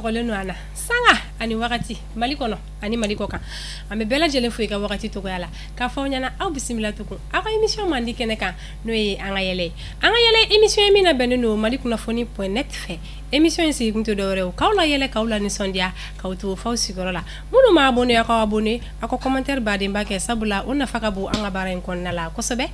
sɔgɔlen don an na sanga ani wagati, Mali kɔnɔ ani Mali kɔ kan. An bɛ bɛɛ lajɛlen fo i ka wagati cogoya la, k'a fɔ aw ɲɛna aw bisimila tugun aw ka émission mandi kɛnɛ kan, n'o ye An ka yɛlɛ ye. An ka yɛlɛ, émission ye min labɛnnen don Mali kunnafoni.net fɛ. Émission in sigikun tɛ dɔwɛrɛ ye, k'aw la yɛlɛ, k'aw la nisɔndiya, k'aw to f'aw sigiyɔrɔ la. Minnu ma abonné, aw ka abonné, aw ka commentaire badenba kɛ, sabula o nafa ka bon an ka baara in kɔnɔna la kosɛbɛ.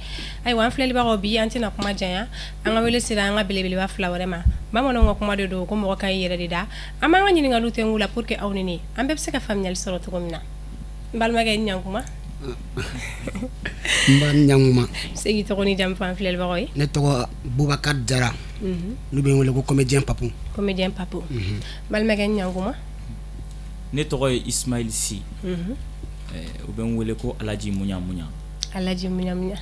Ayiwa, an filɛlibagaw, bi an tɛna kuma janya. An ka wele sera an ka belebeleba fila wɛrɛ ma. Bamananw ka kuma de don ko mɔgɔ ka i yɛrɛ de da. An b'an ka ɲininkaliw tɛnku la pour que aw ni ne, an bɛɛ bɛ se ka faamuyali sɔrɔ cogo min na. N balimakɛ, i ɲankuma. N ba, ɲankuma. Se k'i tɔgɔ ni jamu fɔ an filɛlibagaw ye? Ne tɔgɔ Bubakari Jara, n'u bɛ n wele ko comédien Papu. Comédien Papu. N balimakɛ, ɲankuma. Ne tɔgɔ ye Ismaël Sy. U bɛ n wele ko Alaji Muɲa Muɲa. Alaji Muɲa Muɲa,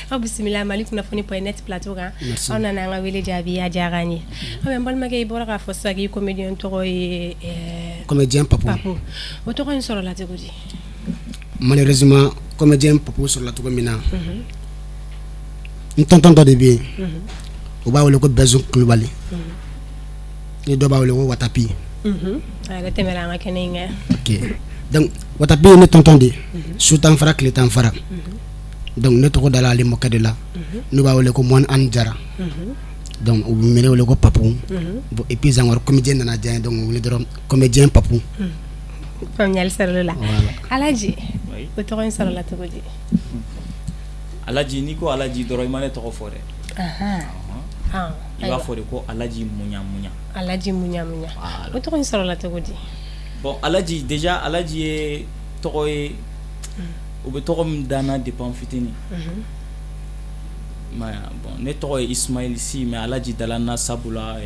aw bisimila Mali kunnafoni.net plateau kan. Aw nana an ka wele jaabi, a diyara an ye. Aw, n balimakɛ, i bɔra k'a fɔ sisan k'i comédien tɔgɔ ye Comédien Papu. Papu, o tɔgɔ in sɔrɔla cogo di? Malheureusement, comédien Papu sɔrɔla cogo min na, n tonton dɔ de bɛ yen, u b'a wele ko Bɛzu Kulubali, ni dɔ b'a wele ko Watapi. A yɛrɛ tɛmɛna an ka kɛnɛ in kan. Ok, donc Watapi ye ne tonton de ye, su tan fara, tile tan fara. Donc ne tɔgɔ dala ale mɔkɛ de la, n'u b'a wele ko Mɔni Ani Jara. Donc u bɛ ne wele ko Papu. Bon, et puis encore comédien nana diya n ye, donc u wele dɔrɔn comédien Papu. Faamuyali sɔrɔla la. Voilà. Alaji, Oui. o tɔgɔ in sɔrɔla cogo di? Alaji, n'i ko Alaji dɔrɔn, i ma ne tɔgɔ fɔ dɛ. I b'a fɔ de ko Alaji Muɲa Muɲa. Alaji Muɲa Muɲa. Voilà. O tɔgɔ in sɔrɔla cogo di? Bon, Alaji déjà, Alaji ye tɔgɔ ye, u bɛ tɔgɔ min da n na depuis n fitinin. I m'a ye wa? Bon, ne tɔgɔ ye Ismaël Sy, mais Alaji dala n na sabula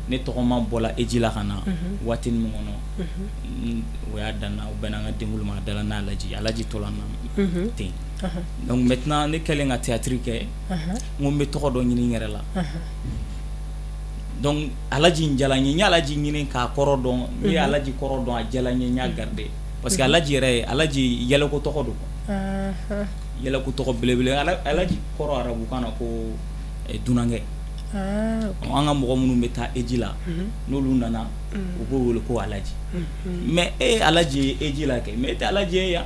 ne tɔgɔma bɔla eji la ka na waati min kɔnɔ, o y'a dan n na, o bɛnna an ka denkuli ma, a dala n na Alaji, Alaji tola n na ten. Donc maintenant, ne kɛlen ka théâtre kɛ, n ko n bɛ tɔgɔ dɔ ɲini n yɛrɛ la. Donc Alaji in diyara n ye, n ye Alaji ɲini k'a kɔrɔ dɔn, n ye Alaji kɔrɔ dɔn, a diyara n ye, n y'a garder parce que Alaji yɛrɛ ye, Alaji yɛlɛko tɔgɔ don. Yɛlɛko tɔgɔ belebele. Alaji kɔrɔ arabukan na ko dunankɛ. An ka mɔgɔ minnu bɛ taa eji la, n'olu nana, u b'o wele ko Alaji. Mais e ye Alaji ye eji la kɛ, mais e tɛ Alaji ye yan.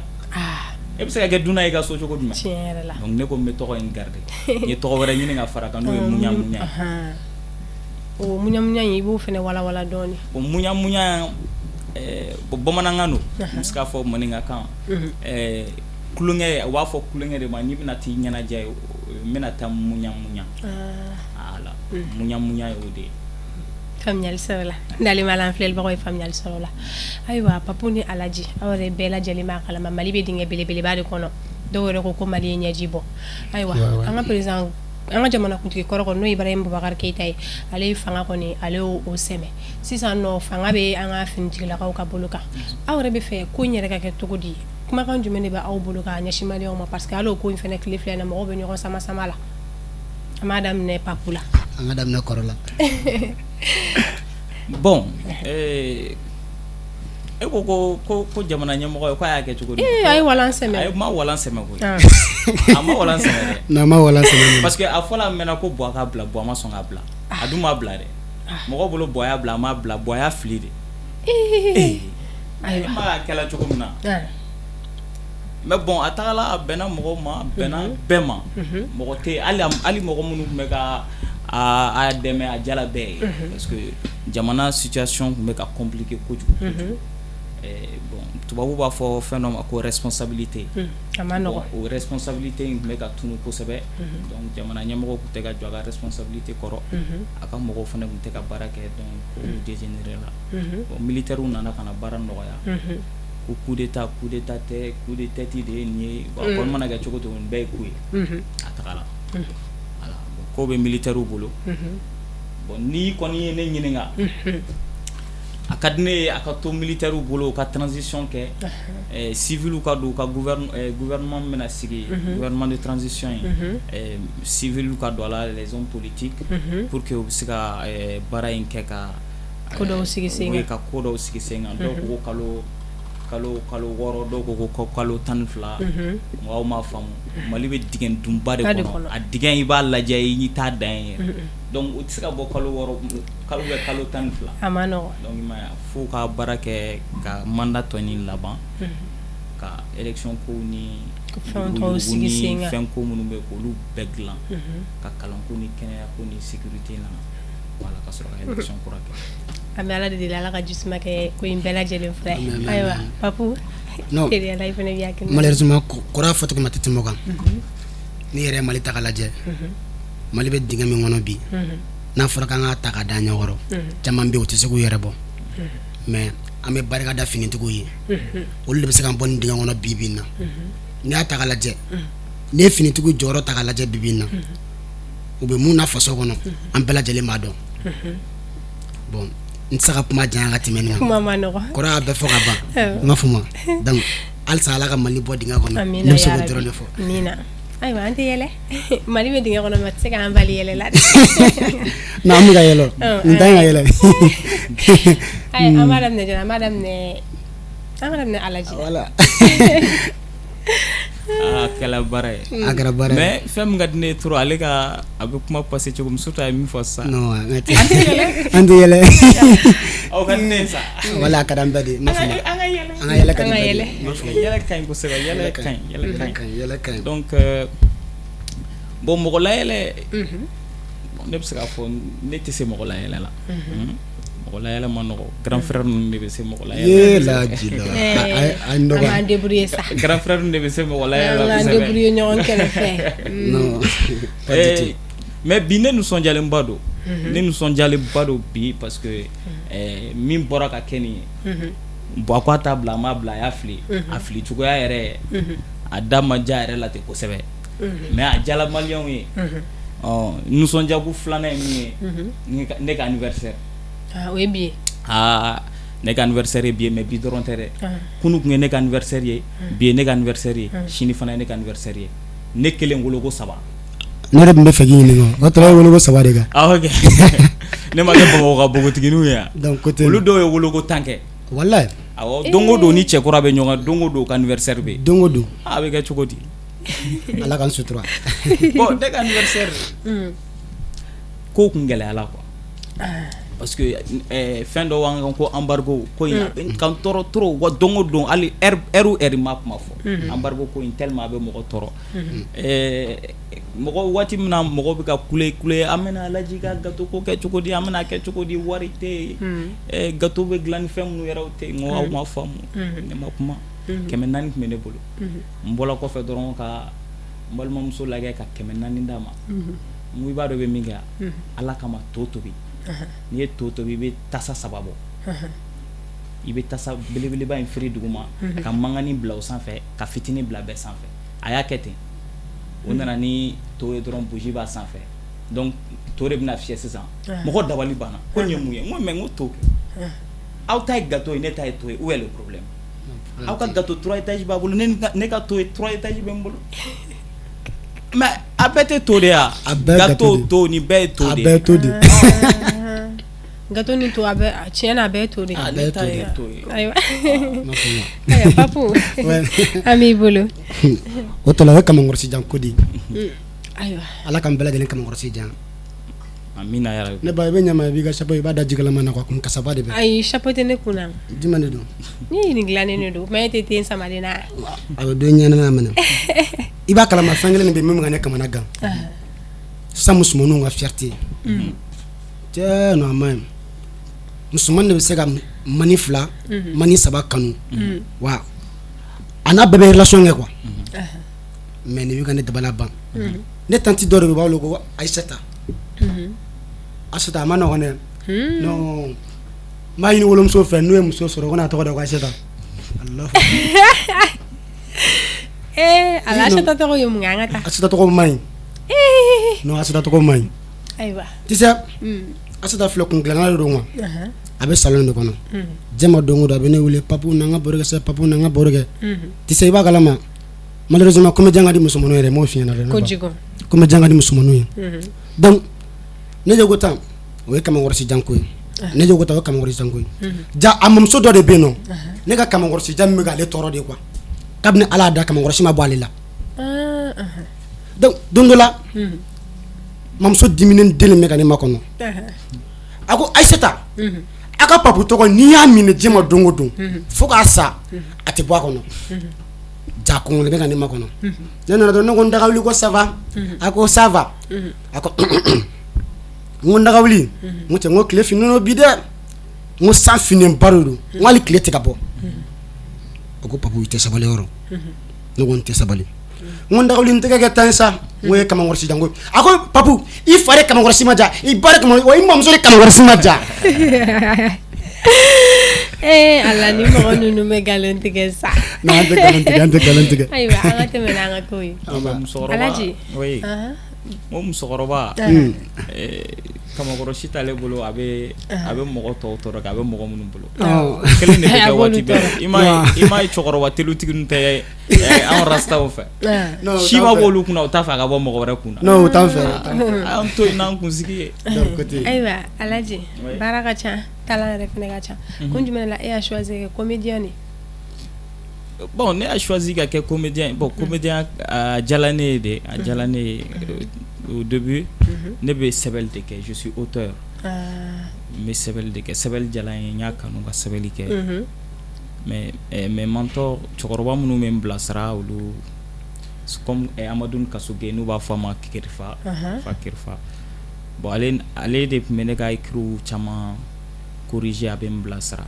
E bɛ se ka kɛ dunan ye i ka so cogo jumɛn? Tiɲɛ yɛrɛ la. Donc ne ko n bɛ tɔgɔ in garder. N ye tɔgɔ wɛrɛ ɲini ka fara kan, n'o ye Muɲa Muɲa ye. O Muɲa Muɲa in, i b'o fana walawala dɔɔnin. Bon, Muɲa Muɲa, bon, bamanankan don, n bɛ se k'a fɔ maninkakan. Kulonkɛ, u b'a fɔ kulonkɛ de ma n'i bɛna t'i ɲɛnajɛ, n bɛna taa muɲa muɲa. Voilà, Muɲa Muɲa ye o de ye. Faamuyali sɔrɔla. N dalen b'a la, an filɛlibagaw ye faamuyali sɔrɔ o la. Ayiwa, Papu ni Alaji, aw yɛrɛ bɛɛ lajɛlen b'a kalama, Mali bɛ dingɛ belebeleba de kɔnɔ. Dɔw yɛrɛ ko ko Mali ye ɲɛji bɔ. Ayiwa, an ka président, an ka jamanakuntigi kɔrɔ kɔni, n'o ye Ibrahim Boubacar Keïta ye, ale ye fanga kɔni, ale y'o sɛmɛ. Sisan nɔ, fanga bɛ an ka finitigilakaw ka bolo kan. Aw yɛrɛ bɛ fɛ ko in yɛrɛ ka kɛ cogo di? Kumakan jumɛn de bɛ aw bolo k'a ɲɛsin maliyɛnw ma? Parce que hali o ko in fana, tile filɛ in na, mɔgɔw bɛ ɲɔgɔn sama sama la. An b'a daminɛ Papu la. An ka daminɛ kɔrɔ la. Bon, e ko ko ko jamana ɲɛmɔgɔ ye ko a y'a kɛ cogo di? Ee, a ye walan sɛmɛ. A ye ma walan sɛmɛ koyi. A ma walan sɛmɛ dɛ. Non, a ma walan sɛmɛ. Parce que a fɔla a mɛnna ko Buwa k'a bila, Buwa ma sɔn k'a bila. A dun m'a bila dɛ. Mɔgɔw bolo Buwa y'a bila, a m'a bila, Buwa y'a fili de. Ayiwa, ma kɛla cogo min na. Mais bon, a tagala, a bɛnna mɔgɔw ma, a bɛnna bɛɛ ma. Mɔgɔ tɛ hali hali mɔgɔ minnu tun bɛ ka a dɛmɛ, a jala bɛɛ ye. Parce que jamana situation tun bɛ ka compliquer kojugu kojugu. Bon, tubabu b'a fɔ fɛn dɔ ma ko responsabilité. A ma nɔgɔn. O responsabilité in tun bɛ ka tunu kosɛbɛ. Donc jamana ɲɛmɔgɔ tun tɛ ka jɔ a ka responsabilité kɔrɔ. A ka mɔgɔw fana tun tɛ ka baara kɛ, donc kow dégénéré la. Bon, militaires nana ka na baara nɔgɔya. Ko coup d'état, coup d'état tɛ, coup de tête de ye nin ye. Bon, a kɔni mana kɛ cogo o cogo, nin bɛɛ ye coup ye. A tagala. Voilà, bon, ko bɛ militaires bolo. Bon, n'i kɔni ye ne ɲininka, a ka di ne ye a ka to militaires bolo, u ka transition kɛ, civil ka don u ka gouvernement bɛna sigi, gouvernement de transition ye, civil ka don a la, les hommes politiques, pour que u bɛ se ka baara in kɛ ka ko dɔw sigi sen kan, ka ko dɔw sigi sen kan. Dɔw ko kalo Kalo 6, dɔw ko kalo 12. Mɔgɔw m'a faamu. Mali bɛ dingɛ dunba de kɔnɔ. A dingɛ, i b'a lajɛ, i t'a dan ye. Donc o tɛ se ka bɔ kalo 6 kalo bɛ kalo 12. A ma nɔgɔn. Donc i m'a ye, fo ka baara kɛ ka mandat tɔ nin laban, ka élection ko ni fɛn tɔw sigi sen kan, fɛn ko minnu bɛ k'olu bɛɛ dilan, ka kalanko ni kɛnɛya ko ni sécurité na, voilà, ka sɔrɔ ka élection kura kɛ. An bɛ Ala de deli, Ala ka jisuma kɛ ko in bɛɛ lajɛlen fura ye. Ayiwa Papu. Non. Teliyala, i fana b'i hakilina. Malheureusement, kɔrɔ y'a fɔ cogo min, a tɛ tɛmɛ o kan. N'i yɛrɛ ye Mali ta k'a lajɛ, Mali bɛ dingɛ min kɔnɔ bi, n'a fɔra k'an k'a ta k'a da ɲɛkɔrɔ, caman bɛ yen, u tɛ se k'u yɛrɛ bɔ. Mais an bɛ barika da finitigiw ye, olu de bɛ se k'an bɔ nin dingɛ kɔnɔ bi bi in na. N'i y'a ta k'a lajɛ, n'i ye finitigiw jɔyɔrɔ ta k'a lajɛ bi bi in na, u bɛ mun na faso kɔnɔ, an bɛɛ lajɛlen b'a dɔn. Bon, n tɛ se ka kuma janya ka tɛmɛ nin kan. Kuma ma nɔgɔn. Kɔrɔ y'a bɛɛ fɔ ka ban. N m'a fɔ ma. Donc halisa, Ala ka Mali bɔ dingɛ kɔnɔ. Ne bɛ se k'o dɔrɔn de fɔ. Amina. Ayiwa, an tɛ yɛlɛ. Mali bɛ dingɛ kɔnɔ, mais a tɛ se k'an bali yɛlɛ la dɛ. Non, an bɛ ka yɛlɛ, nin t'an ka yɛlɛ. Ayi, an b'a daminɛ joona, an b'a daminɛ Alaji la. Voilà. Aa, kɛla baara ye. A kɛra baara ye. Mais fɛn min ka di ne ye trop, ale ka a bɛ kuma passer cogo min, surtout a ye min fɔ sisan. Non, an tɛ yɛlɛ. Aw ka di ne ye sa. Wala, a ka di an bɛɛ de ye, n m'a fɔ ma. An ka yɛlɛ. An ka yɛlɛ ka di An ka bɛɛ de yɛlɛ. ye, n m'a fɔ ma. Yɛlɛ ka ɲi kosɛbɛ, yɛlɛ ka ɲi, yɛlɛ ka ɲi. Yɛlɛ ka ɲi. Donc bon, mɔgɔ layɛlɛ, bon, ne bɛ se k'a fɔ ne tɛ se mɔgɔ layɛlɛ la. Mɔgɔ layɛlɛ ma nɔgɔ, grand frère ninnu de bɛ se mɔgɔ layɛlɛ. Ye laji la. A ye n An dɔgɔya. b'an débrouiller sa. Grand frère ninnu de bɛ se mɔgɔ layɛlɛ An la k'an kosɛbɛ. débrouiller ɲɔgɔn kɛrɛfɛ. Non, pas du tout. Mais bi, ne nisɔndiyalenba don. Ne nisɔndiyalenba don bi parce que min bɔra ka kɛ nin ye, bon, a ko a t'a bila, a m'a bila, a y'a fili. A fili cogoya yɛrɛ, a da ma diya yɛrɛ la ten kosɛbɛ. Mais a diyala maliyɛnw ye. Ɔ, nisɔndiyako filanan ye min ye, ne ka anniversaire. Ah, o ye bi ye. Aa, ne ka anniversaire ye bi ye, mais bi dɔrɔn tɛ dɛ. Kunun tun ye ne ka anniversaire ye, bi ye ne ka anniversaire ye, sini fana ye ne ka anniversaire ye. Ne kelen woloko saba. Ne yɛrɛ tun bɛ fɛ k'i ɲininka o tɔrɔ ye woloko saba de kan. Ah, ok, ne ma kɛ Bamakɔ ka npogotigininw ye yan. Donc côté Olu dɔw ye woloko 10 kɛ. Walayi. Awɔ, don o don ni cɛkura bɛ ɲɔgɔn kan, don o don ka anniversaire bɛ yen. Don o don. A bɛ kɛ cogo di? Ala k'an sutura. Bon, ne ka anniversaire ko kun gɛlɛyala quoi, parce que fɛn dɔw b'an kan ko embargo ko in, a bɛ kan tɔɔrɔ trop wa. Don o don, hali heure heure o heure, ma kuma fɔ embargo ko in tellement a bɛ mɔgɔ tɔɔrɔ. Mɔgɔ, waati min na mɔgɔ bɛ ka kule kule, an bɛna Alaji ka gâteau ko kɛ cogo di, an bɛna kɛ cogo di, wari tɛ yen, gâteau bɛ dilan ni fɛn minnu yɛrɛ tɛ yen. N ko aw ma faamu, ne ma kuma. 400 tun bɛ ne bolo. N bɔla kɔfɛ dɔrɔn ka n balimamuso lajɛ ka 400 d'a ma. N ko i b'a dɔn i bɛ min kɛ, Ala kama, to tobi. N'i ye to tobi, i bɛ tasa saba bɔ, i bɛ tasa belebeleba in firi duguma, ka mangani bila o sanfɛ, ka fitinin bila bɛɛ sanfɛ. A y'a kɛ ten. O nana ni to ye dɔrɔn, bougie b'a sanfɛ. Donc to de bɛna fiyɛ sisan. Mɔgɔ dabali banna ko nin ye mun ye. N ko mais n ko to kɛ, aw ta ye gâteau ye, ne ta ye to ye, où est le problème? Aw ka gâteau 3 étages b'a bolo, ne ka to ye 3 étages bɛ n bolo, mais a bɛɛ tɛ to de ya? A bɛɛ ye gâteau gâteau de. To nin bɛɛ ye to A de bɛɛ ye. ye to de. Gâteau ni to, a bɛɛ tiɲɛ na, a bɛɛ ye to de. Ah, ne ta ye to ye. Ayiwa. N m'a fɔ ma. Ayiwa Papu, an b'i bolo. O tɔ la, o ye kamankɔrɔsi ko de ye. Ayiwa. Ala k'an bɛɛ lajɛlen kamankɔrɔsi jan. Amina ya rabi. Ne ba, i bɛ ɲama, i b'i ka chapeau, i b'a da jikalama na quoi, kun kasaba de bɛ. Ayi, chapeau tɛ ne kun na. Jumɛn de don? Ni nin dilannen de don, mais e tɛ ten sama de na. A bɛ don ɲɛnama minɛ. I b'a kalama, fɛn kelen de bɛ min bɛ ka ne kamana gan sisan, musomaninw ka fierté. Cɛ, non, a ma ɲi. Musomanin de bɛ se ka mani fila, mani saba kanu wa, a n'a bɛɛ bɛ relation kɛ quoi. Mais nin bɛ ka ne dabala ban. Ne tantie dɔ de bɛ, u b'a wele ko Ayisata. Ayisata, a ma nɔgɔn dɛ. Non, n b'a ɲini wolomuso fɛ, n'u ye muso sɔrɔ, u kana tɔgɔ da ko Ayisata. Alahu. Ee ala, Ayisata tɔgɔ ye mun ye? An ka taa. Ayisata tɔgɔ man ɲi. Non, Ayisata tɔgɔ man ɲi. Ayiwa. Tu sais, Ayisata filɛ, kun dilanna de don quoi. A bɛ salon de kɔnɔ. Diɲɛ ma, don o don a bɛ ne wele: "Papu, n'an ka baro kɛ sa, Papu, n'an ka baro kɛ." Tu sais, i b'a kalama, malheureusement, comédien ka di musomaninw yɛrɛ, n m'o f'i ɲɛna dɛ, ne ba. Kojugu. Comédien ka di musomaninw ye. Donc ne ko tan, o ye kamakɔrɔsi janko ye. Ne ko ta o kamankɔrɔsi ko ye. Ja, a mamuso dɔ de bɛ yen nɔ, ne ka kamankɔrɔsi ja min bɛ k'ale tɔɔrɔ de quoi. Kabini Ala y'a da, kamankɔrɔsi ma bɔ ale la. Donc don dɔ la, mamuso diminen den bɛ ka ne makɔnɔ. A ko: "Ayisata, a ka Papu tɔgɔ, n'i y'a minɛ diɲɛ ma don o don fo k'a sa, a tɛ bɔ a kɔnɔ." Ja, kɔngɔ bɛ ka ne makɔnɔ. Ne nana dɔrɔn, ne ko: "N Dagawuli." Ko: "Ça va?" A ko: "Ça va." A ko: n ko: "N Dagawuli," n ko: "cɛ," n ko: "tile finnen don bi dɛ." N ko: "San finnenba de don." N ko: "Hali tile tɛ ka bɔ." A ko: "Papu, i tɛ sabali yɔrɔ?" Ne ko: "N tɛ sabali." N ko: "N Dagawuli, n tɛgɛ kɛ tan sa." N ko: "E kamankɔrɔsi jan." Ko a ko: "Papu, i fa de kamankɔrɔsi ma ja, i ba de kamankɔrɔsi wa, i mamuso de kamankɔrɔsi ma ja." Ee Ala, ni mɔgɔ ninnu bɛ nkalon tigɛ sa. Non, an tɛ nkalon tigɛ, an tɛ nkalon tigɛ. Ayiwa, an ka tɛmɛ n'an ka kow ye. Musokɔrɔba. Alaji. Oui. N ko musokɔrɔba, kamakɔrɔsi t'ale bolo, a bɛ mɔgɔ tɔw tɔɔrɔ kɛ, a bɛ mɔgɔ minnu bolo. Kelen de bɛ A kɛ b'olu waati bɛɛ. tɔɔrɔ. I m'a ye, cɛkɔrɔba telutigi ninnu tɛ anw rastaw fɛ. Non, o Si t'an ma fɛ. b'olu kunna, u t'a fɛ a ka bɔ mɔgɔ wɛrɛ kunna. Non, o t'an fɛ, o t'an fɛ. An to yen n'an kunsigi ye. Donc côté Ayiwa Alaji, Oui. baara ka ca, talent yɛrɛ fana ka ca. Kun jumɛn la e y'a choisi ka kɛ comédien de ye? Bon, ne y'a choisi ka kɛ comédien. Bon, comédien, a diyala ne ye de, a diyala ne ye. Au début, ne bɛ sɛbɛnni de kɛ, je suis auteur. N bɛ sɛbɛnni de kɛ, sɛbɛnni diyala n ye, n y'a kanu ka sɛbɛnni kɛ. Mais mes mentors, cɛkɔrɔba minnu bɛ n bilasira, olu comme Amadu Kasoge, n'u b'a fɔ a ma Kirifa, Fa Kirifa. Bon, ale de tun bɛ ne ka écrits caman corriger, a bɛ n bilasira.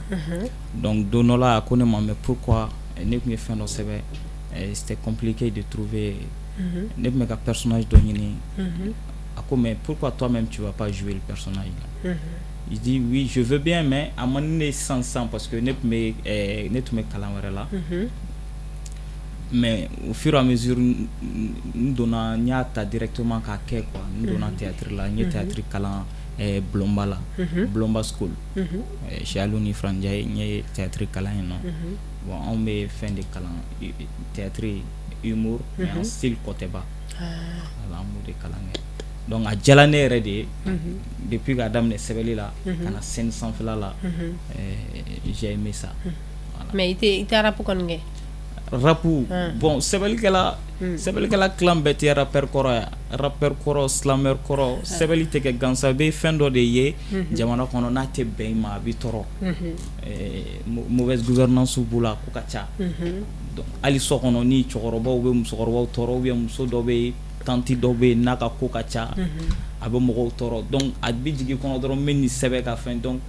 Donc don dɔ la, a ko ne ma: "Mais pourquoi?" Ne tun ye fɛn dɔ sɛbɛn, c'était compliqué de trouver, ne tun bɛ ka personnage dɔ ɲini. A ko: "Mais pourquoi toi-même tu vas pas jouer le personnage là?" Il dit: "Oui, je veux bien, mais a man di ne ye sisan sisan, parce que ne tun bɛ kalan wɛrɛ la." Mais au fur et à mesure, n donna, n y'a ta directement k'a kɛ quoi. N donna théâtre la, n ye théâtre kalan Bulonba la, Bulonba School, chez Alioune Ifra Ndiaye. N ye théâtre kalan yen nɔ. Bon, anw bɛ fɛn de kalan, théâtre humour, mais en style kɔtɛba. Voilà, an b'o de kalan kɛ. Donc a diyala ne yɛrɛ de ye depuis k'a daminɛ sɛbɛnni la ka na scène sanfɛla la, j'ai aimé ça. Voilà. Mais i tɛ rap kɔni kɛ? Rap, bon, sɛbɛnnikɛla clan bɛɛ tɛ rappeur kɔrɔ ya, rappeur kɔrɔ, slameur kɔrɔ. Sɛbɛnni tɛ kɛ gansan. I bɛ fɛn dɔ de ye jamana kɔnɔ, n'a tɛ bɛn i ma, a b'i tɔɔrɔ. Mauvaise gouvernance b'u la, ko ka ca. Donc hali so kɔnɔ, ni cɛkɔrɔbaw bɛ musokɔrɔbaw tɔɔrɔ, ou bien muso dɔ bɛ yen, tantie dɔ bɛ yen, n'a ka ko ka ca, a bɛ mɔgɔw tɔɔrɔ. Donc a bɛ jigin i kɔnɔ dɔrɔn, n bɛ nin sɛbɛn ka fɛn. Donc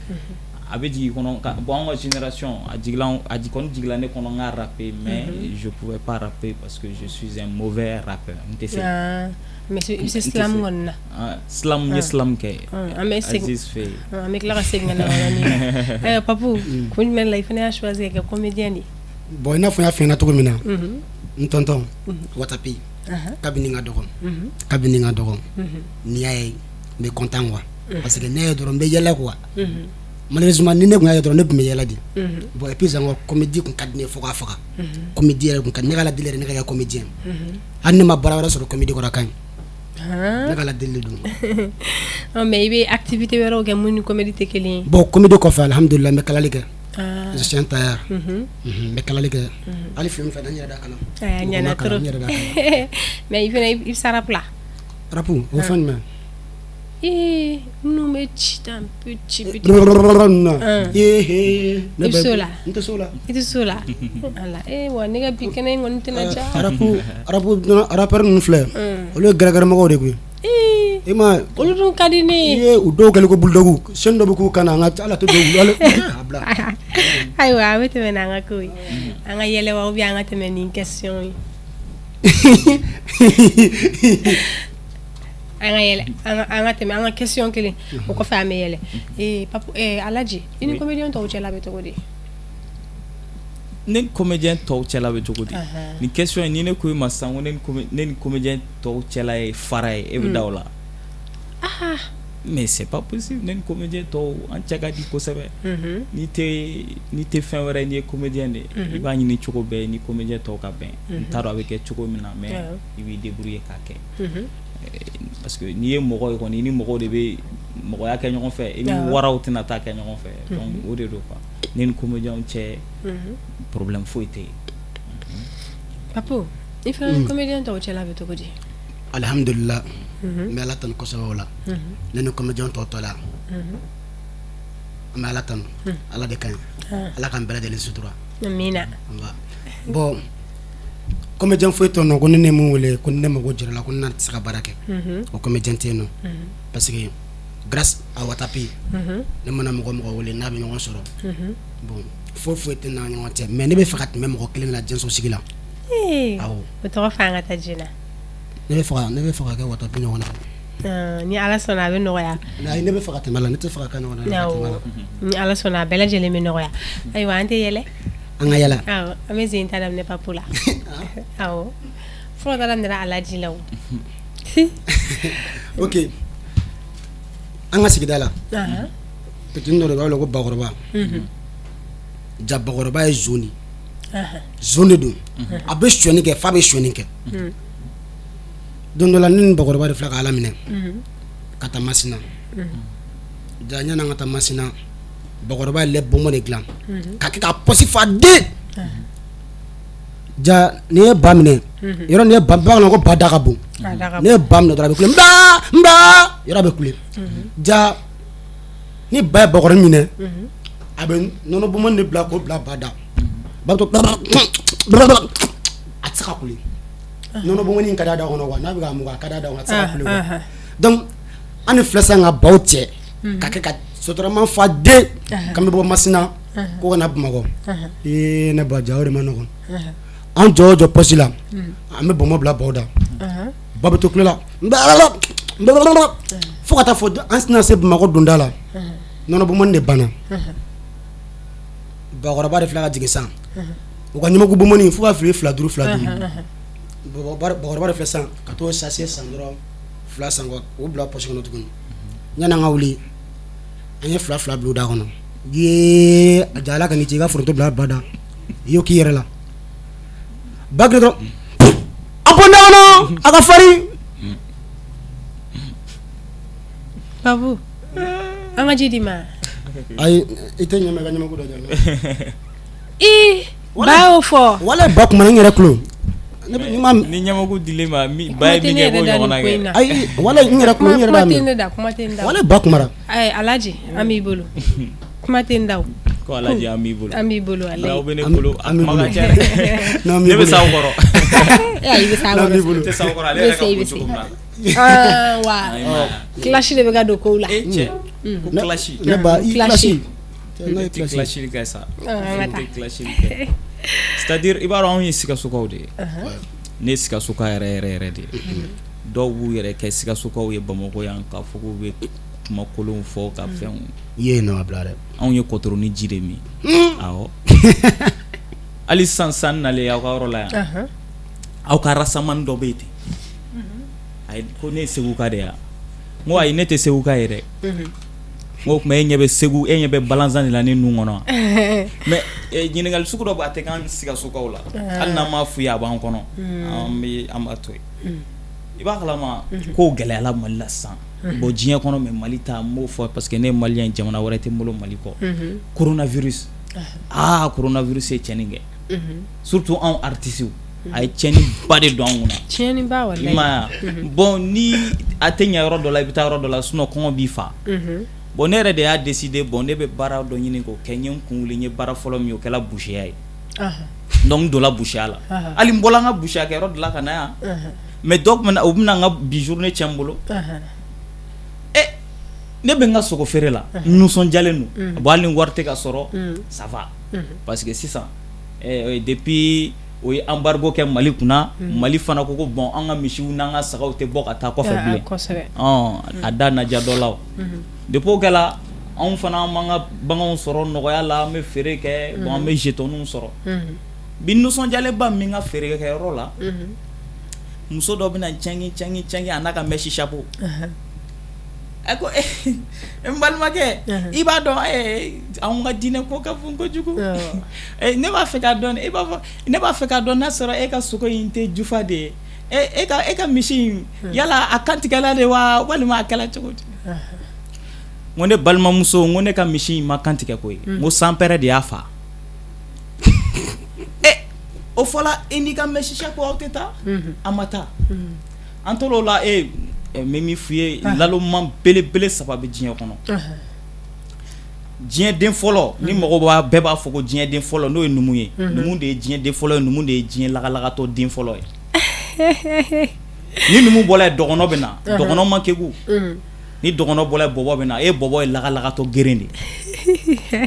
a bɛ jigin i kɔnɔ ka bon, anw ka génération, a jigila, a kɔni jigila ne kɔnɔ n ka rapper, mais je pouvais pas rapper parce que je suis un mauvais rappeur, n tɛ se. Ah, mais i bɛ se slam kɔni na? Ah, slam, n ye slam kɛ. An bɛ segin. Aziz fɛ yen. An bɛ tila ka segin ka na o yɔrɔnin na. Ayiwa Papu, kun jumɛn la i fana y'a choisi ka kɛ comédien de ye? Bon, i n'a fɔ n y'a f'i ɲɛna cogo min na, n tonton Watapi, kabini n ka dɔgɔ, n'i y'a ye, n bɛ content quoi, parce que ne ye dɔrɔn, n bɛ yɛlɛ quoi. Malheureusement, ni ne tun y'a ye dɔrɔn, ne tun bɛ yɛlɛ de. Bon, et puis encore, comédie tun ka di ne ye fo k'a faga. Comédie yɛrɛ tun ka di ne, ka Ala deli yɛrɛ, ne ka kɛ comédien. Hali ne ma baara wɛrɛ sɔrɔ comédie kɔrɔ, a ka ɲi. Ne ka Ala deli de don. Mais i bɛ activité wɛrɛw kɛ mun ni comédie tɛ kelen ye? Bon, comédie kɔfɛ, alhamdulillah, n bɛ kalali kɛ. Je suis un tailleur. N bɛ kalali kɛ. Hali film fɛnɛ, n yɛrɛ da kalan. A ɲɛna trop. N yɛrɛ da kalan. Mais i fana, i bɛ se rap la? Rap, o fɛn jumɛn? Ee, minnu bɛ ci tan, petit petit. Na. Ee, I bɛ s'o la? N tɛ s'o la. I tɛ s'o la? Ala, ee wa, ne ka bi kɛnɛ in kɔni tɛna diya. Rap, rappeur ninnu filɛ, olu ye gɛrɛgɛrɛmɔgɔw de koyi. Ee. I ma Olu dun ka di ne ye. I ye u dɔw kɛlen ko bulldog, chaîne dɔ bɛ k'u kan na, an ka ala to dɔw ala a bila. Ayiwa, an bɛ tɛmɛ n'an ka kow ye. An ka yɛlɛ wa, ou bien an ka tɛmɛ ni question ye? An ka yɛlɛ, an ka tɛmɛ an ka question kelen o kɔfɛ, an bɛ yɛlɛ. Ee Papu, ee Alaji, i ni comédien tɔw cɛla bɛ cogo di? Ne ni comédien tɔw cɛla bɛ cogo di? Nin question in, ni ne ko i ma sisan ko ne ni comédien tɔw cɛla ye fara ye, e bɛ da o la? Mais c'est pas possible. Ne ni comédien tɔw, an cɛ ka di kosɛbɛ. N'i tɛ fɛn wɛrɛ ye, n'i ye comédien de ye, i b'a ɲini cogo bɛɛ ni comédien tɔw ka bɛn. N t'a dɔn a bɛ kɛ cogo min na, mais i b'i débrouiller k'a kɛ, parce que n'i ye mɔgɔ ye kɔni, i ni mɔgɔw de bɛ mɔgɔya kɛ ɲɔgɔn fɛ, i ni waraw tɛna taa kɛ ɲɔgɔn fɛ. Donc o de don quoi, ne ni comédienw cɛ, problème foyi tɛ yen. Papu, i fana ni comédien tɔw cɛla bɛ cogo di? Alihamudulila, n bɛ Ala tanu kosɛbɛ o la. Ne ni comédien tɔw tɔ la, an bɛ Ala tanu, Ala de ka ɲi, Ala k'an bɛɛ lajɛlen sutura. Amina. Bon, comédien foyi tɛ nɔ ko ne mun wele ko ne mago jɔra la ko ne tɛ se ka baara kɛ, o comédien tɛ yen nɔ, parce que grâce à Watapi, ne mana mɔgɔ mɔgɔ wele n'a bɛ ɲɔgɔn sɔrɔ, bon, foyi foyi tɛ n'a ɲɔgɔn cɛ. Mais ne bɛ fɛ ka tɛmɛ mɔgɔ kelen na diɲɛso sigi la. Awɔ. O tɔgɔ fɔ an ka taa ji la. Ne bɛ fɛ ka kɛ Watapi ɲɔgɔn na. Ni Ala sɔnna, a bɛ nɔgɔya. Ayi, ne bɛ fɛ ka tɛmɛ la, ne tɛ fɛ ka kɛ ɲɔgɔn na. Ni Ala sɔnna, a bɛɛ lajɛlen bɛ nɔgɔya. Ayiwa, an tɛ yɛlɛ. An ka yɛlɛ. Awɔ, an bɛ sen ta daminɛ Papu la. Awɔ, fɔlɔ ta daminɛra Alaji la o. Ok, an ka sigida la, petit dɔ de b'a wele ko Bakɔrɔba. Ja, Bakɔrɔba ye zon de, zon de don, a bɛ sonyani kɛ f'a bɛ sonyani kɛ. Don dɔ la, ne ni Bakɔrɔba de filɛ ka Ala minɛ ka taa Masina. Ja, yanni an ka taa Masina, Bakɔrɔba ye lait bonbon de dilan ka kɛ ka poche fa den. Ja, n'i ye ba minɛ yɔrɔ, n'i ye ba, bamananw ko ba da ka bon, n'i ye ba minɛ dɔrɔn, a bɛ kule n ba, n ba, yɔrɔ bɛ kule. Ja, ni ba ye bakɔrɔnin minɛ, a bɛ nɔnɔ bonbon de bila k'o bila ba da, ba bɛ to a tɛ se ka kule. Nɔnɔ bonbon in ka d'a da kɔnɔ quoi, n'a bɛ k'a mugu, a ka d'a da kɔnɔ, a tɛ se ka kule quoi. Donc an ni filɛ sisan ka baw cɛ ka kɛ ka sotarama fa den k'an bɛ bɔ Masina ko ka na Bamakɔ. Ee, ne ba, ja, o de ma nɔgɔn. An jɔ o jɔ poste la, an bɛ bonbon bila baw da, ba bɛ to kulo la fo ka taa fɔ an tɛna se Bamakɔ donda la, nɔnɔ bonbon de banna. Bakɔrɔba de filɛ ka jigin sisan, u ka ɲamaku bonbon fo ka fili fila duuru fila duuru. Bakɔrɔba de filɛ sisan ka t'o sachet san dɔrɔn, fila san k'o bila poche kɔnɔ tuguni. Yanni an ka wuli, an ye fila fila bila u da kɔnɔ. Ye a ja, Ala ka n'i ci i ka foronto bila ba da, i y'o k'i yɛrɛ la, ba kelen dɔrɔn, a bɔ n da kɔnɔ, a ka farin. Papu, an ka ji di ma. Ayi, i tɛ ɲɛmɛ i ka ɲamaku dɔ diyan. Ee, ba y'o fɔ. Walayi, ba kumana n yɛrɛ tulo. Ni ɲamaku dilen ma, ba ye min kɛ, b'o ɲɔgɔnna kɛ. Ayi, walayi, n yɛrɛ tulo, n yɛrɛ b'a mɛn. Kuma tɛ ne da, kuma tɛ n da. Walayi, ba kumara. Ayi, Alaji, an b'i bolo, kuma tɛ n da o. Ko Alaji, an b'i bolo. An b'i bolo, walayi. N'aw bɛ ne bolo, a kuma ka ca dɛ. Ne bɛ s'aw kɔrɔ. Ee, i bɛ s'an kɔrɔ. Ne tɛ s'aw kɔrɔ, ale yɛrɛ ka bon cogo min na. Aa wa, clash de bɛ ka don kow la. E cɛ, ko clash. Ne ba, i clash. Ne tɛ clash kɛ sa. Ne tɛ clash kɛ. C'est-à-dire, i b'a dɔn, anw ye Sikasokaw de ye. Ne ye Sikasoka yɛrɛ yɛrɛ yɛrɛ de ye. Dɔw b'u yɛrɛ kɛ Sikasokaw ye Bamakɔ yan k'a fɔ k'u bɛ kuma kolonw fɔ ka fɛnw. I ye nɔ bila dɛ. Anw ye kɔtɔrɔni ji de min. Awɔ. Hali sisan sisan nalen aw ka yɔrɔ la yan. Aw ka rasaman dɔ bɛ yen ten. Ayi, ko ne ye Seguka de ye wa? N ko ayi, ne tɛ Seguka ye dɛ. N ko o tuma e ɲɛ bɛ Segu, e ɲɛ bɛ balanzan de la ne nun kɔnɔ wa? Mais ɲininkali sugu dɔ bɛ, a tɛ k'an Sikasokaw la. Hali n'an m'a f'u ye, a b'an kɔnɔ. An bɛ an b'a to yen. I b'a kalama kow gɛlɛyala Mali la sisan. Bon, diɲɛ kɔnɔ, mais Mali ta, n b'o fɔ parce que ne ye malien ye, jamana wɛrɛ tɛ n bolo Mali kɔ. Coronavirus, aa, coronavirus ye tiɲɛni kɛ. Surtout anw artistes, a ye tiɲɛni ba de don an kunna. Tiɲɛni ba, walayi. I m'a ye wa? Bon, ni a tɛ ɲɛ yɔrɔ dɔ la, i bɛ taa yɔrɔ dɔ la, sinon kɔngɔ b'i fa. Bon, ne yɛrɛ de y'a décider, bon, ne bɛ baara dɔ ɲini k'o kɛ. N ye n kun wuli, n ye baara fɔlɔ min ye, o kɛla boucher ye. Donc n donna boucher la. Hali n bɔla n ka boucher kɛ yɔrɔ de la ka na yan. Mais dɔw tun u bɛna n ka bi journée tiɲɛ n bolo. E, ne bɛ n ka sogo feere la, n nisɔndiyalen don. Bon, hali ni wari tɛ ka sɔrɔ, ça va. Parce que sisan, depuis o ye embargo kɛ Mali kunna, Mali fana ko ko bon, an ka misiw n'an ka sagaw tɛ bɔ ka taa kɔfɛ bilen. A da na diya dɔ la o. Depuis o kɛla, anw fana an b'an ka baganw sɔrɔ nɔgɔya la, an bɛ feere kɛ, bon, an bɛ jetons sɔrɔ. Bi nisɔndiyalenba min ka feere kɛ yɔrɔ la, muso dɔ bɛna cɛngi cɛngi cɛngi, a n'a ka mèche chapeau. A ko n balimakɛ, i b'a dɔn, anw ka diinɛ ko ka bon kojugu. Ne b'a fɛ k'a dɔn, i b'a fɔ ne b'a fɛ k'a dɔn n'a sɔrɔ e ka sogo in tɛ jufa de ye, e ka misi in, yala a kantigɛla de wa, walima a kɛla cogo di? N ko ne balimamuso, n ko ne ka misi in ma kantigɛ koyi, n ko sanpɛrɛ de y'a fa. E o fɔla, e n'i ka mèche chapeau aw tɛ taa. An ma taa, an tor'o la. E n bɛ min f'i ye, naloma belebele saba bɛ diɲɛ kɔnɔ. Diɲɛ den fɔlɔ ni mɔgɔ b'a bɛɛ b'a fɔ ko diɲɛ den fɔlɔ, n'o ye numu ye. Numu de ye diɲɛ den fɔlɔ ye, numu de ye diɲɛ lagalagatɔ den fɔlɔ ye. Ni numu bɔla yen, dɔgɔnɔ bɛ na. Dɔgɔnɔ man kegun. Ni dɔgɔnɔ bɔla yen, bɔbɔ bɛ na. E bɔbɔ ye lagalagatɔ geren de ye.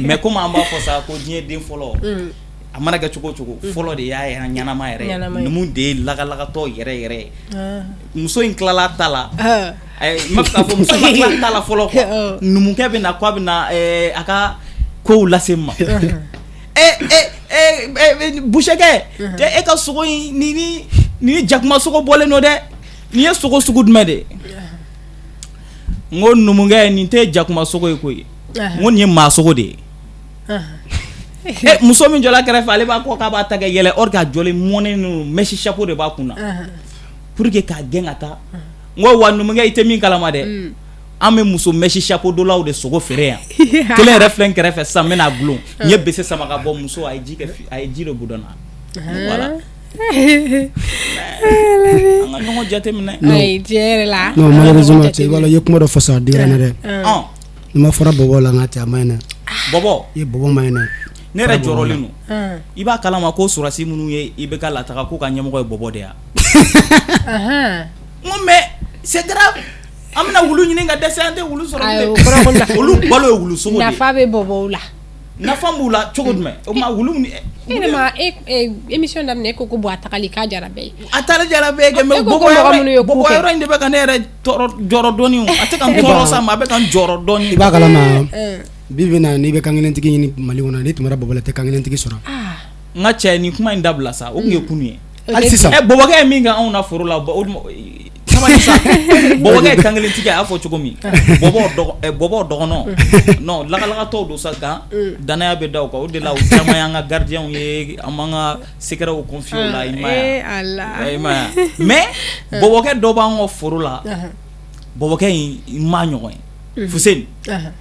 Mais komi an b'a fɔ sa ko diɲɛ den fɔlɔ, a mana kɛ cogo o cogo, fɔlɔ de y'a yɛrɛ ɲɛnama yɛrɛ ye. Numu de ye lagalagatɔ yɛrɛ yɛrɛ ye. Muso in tilala ta la, n b'a fɛ k'a fɔ muso ma tila ta la fɔlɔ quoi. Numukɛ bɛ na k'a bɛ na a ka kow lase n ma. E boucherkɛ, e ka sogo in ni ni jakuma sogo bɔlen don dɛ, nin ye sogo sugu jumɛn de ye? N ko numukɛ, nin tɛ jakuma sogo ye koyi, n ko nin ye maa sogo de ye. Muso min jɔla kɛrɛfɛ, ale b'a kɔ k'a b'a ta kɛ yɛlɛ, or que a jɔlen mɔnen don, mèche chapeau de b'a kun na pour que k'a gɛn ka taa. N ko wa numukɛ, i tɛ min kalama dɛ, an bɛ muso mèche chapeau donlaw de sogo feere yan. Kelen yɛrɛ filɛ n kɛrɛfɛ sisan, n bɛna gulon. N ye bese sama ka bɔ, muso a ye ji kɛ, a ye ji dɔ budon na. Voilà, an ka ɲɔgɔn jateminɛ. Ayi, tiɲɛ yɛrɛ la. Non, malheureusement, cɛ, i b'a dɔn, i ye kuma dɔ fɔ sisan, a digira n na dɛ. N'i ma fɔra bɔbɔ la, n ka cɛ, a ma ɲi dɛ. Bɔbɔ. I ye bɔbɔ ma ɲi dɛ. Ne yɛrɛ jɔrɔlen don. I b'a kalama ko sɔrɔdasi minnu ye IBK lataga, k'u ka ɲɛmɔgɔ ye bɔbɔ de ya? N ko mais c'est grave, an bɛna wulu ɲini ka dɛsɛ, an tɛ wulu sɔrɔ bilen. Olu balo ye wulu sogo de ye. Nafa bɛ bɔbɔw la. Nafa b'u la cogo jumɛn? O tuma wulu E yɛrɛ ma e émission daminɛ, e ko ko bon, a tagali k'a jara bɛɛ ye. A taali jara bɛɛ ye kɛ, mais E ko ko mɔgɔ minnu ye ko bɔbɔ kɛ. Yɔrɔ in de bɛ ka ne yɛrɛ tɔɔrɔ, jɔrɔ dɔɔni. A tɛ ka n tɔɔrɔ sa, mais a bɛ ka n jɔrɔ dɔɔni. I b'a kalama, bi bi in na, n'i bɛ kankelentigi ɲini Mali kɔnɔ, n'i tɛmɛra bɔbɔ la, i tɛ kankelentigi sɔrɔ. N ka cɛ, nin kuma in dabila sa, o tun ye kunun ye. Hali sisan. Ɛ, bɔbɔkɛ ye min kɛ anw na foro la, o sabali sa. Bɔbɔkɛ ye kankelentigi, a y'a fɔ cogo min, bɔbɔ dɔgɔ, bɔbɔ dɔgɔnɔ, non, lagalagatɔw don sa, nka danaya bɛ da u kan. O de la u caman y'an ka gardiens ye, an b'an ka secrets confier u la, i ma ye wa? I ma ye? Mais bɔbɔkɛ dɔ b'an ka foro la, bɔbɔkɛ in n m'a ɲɔgɔn ye, Fuseni. Ɛ,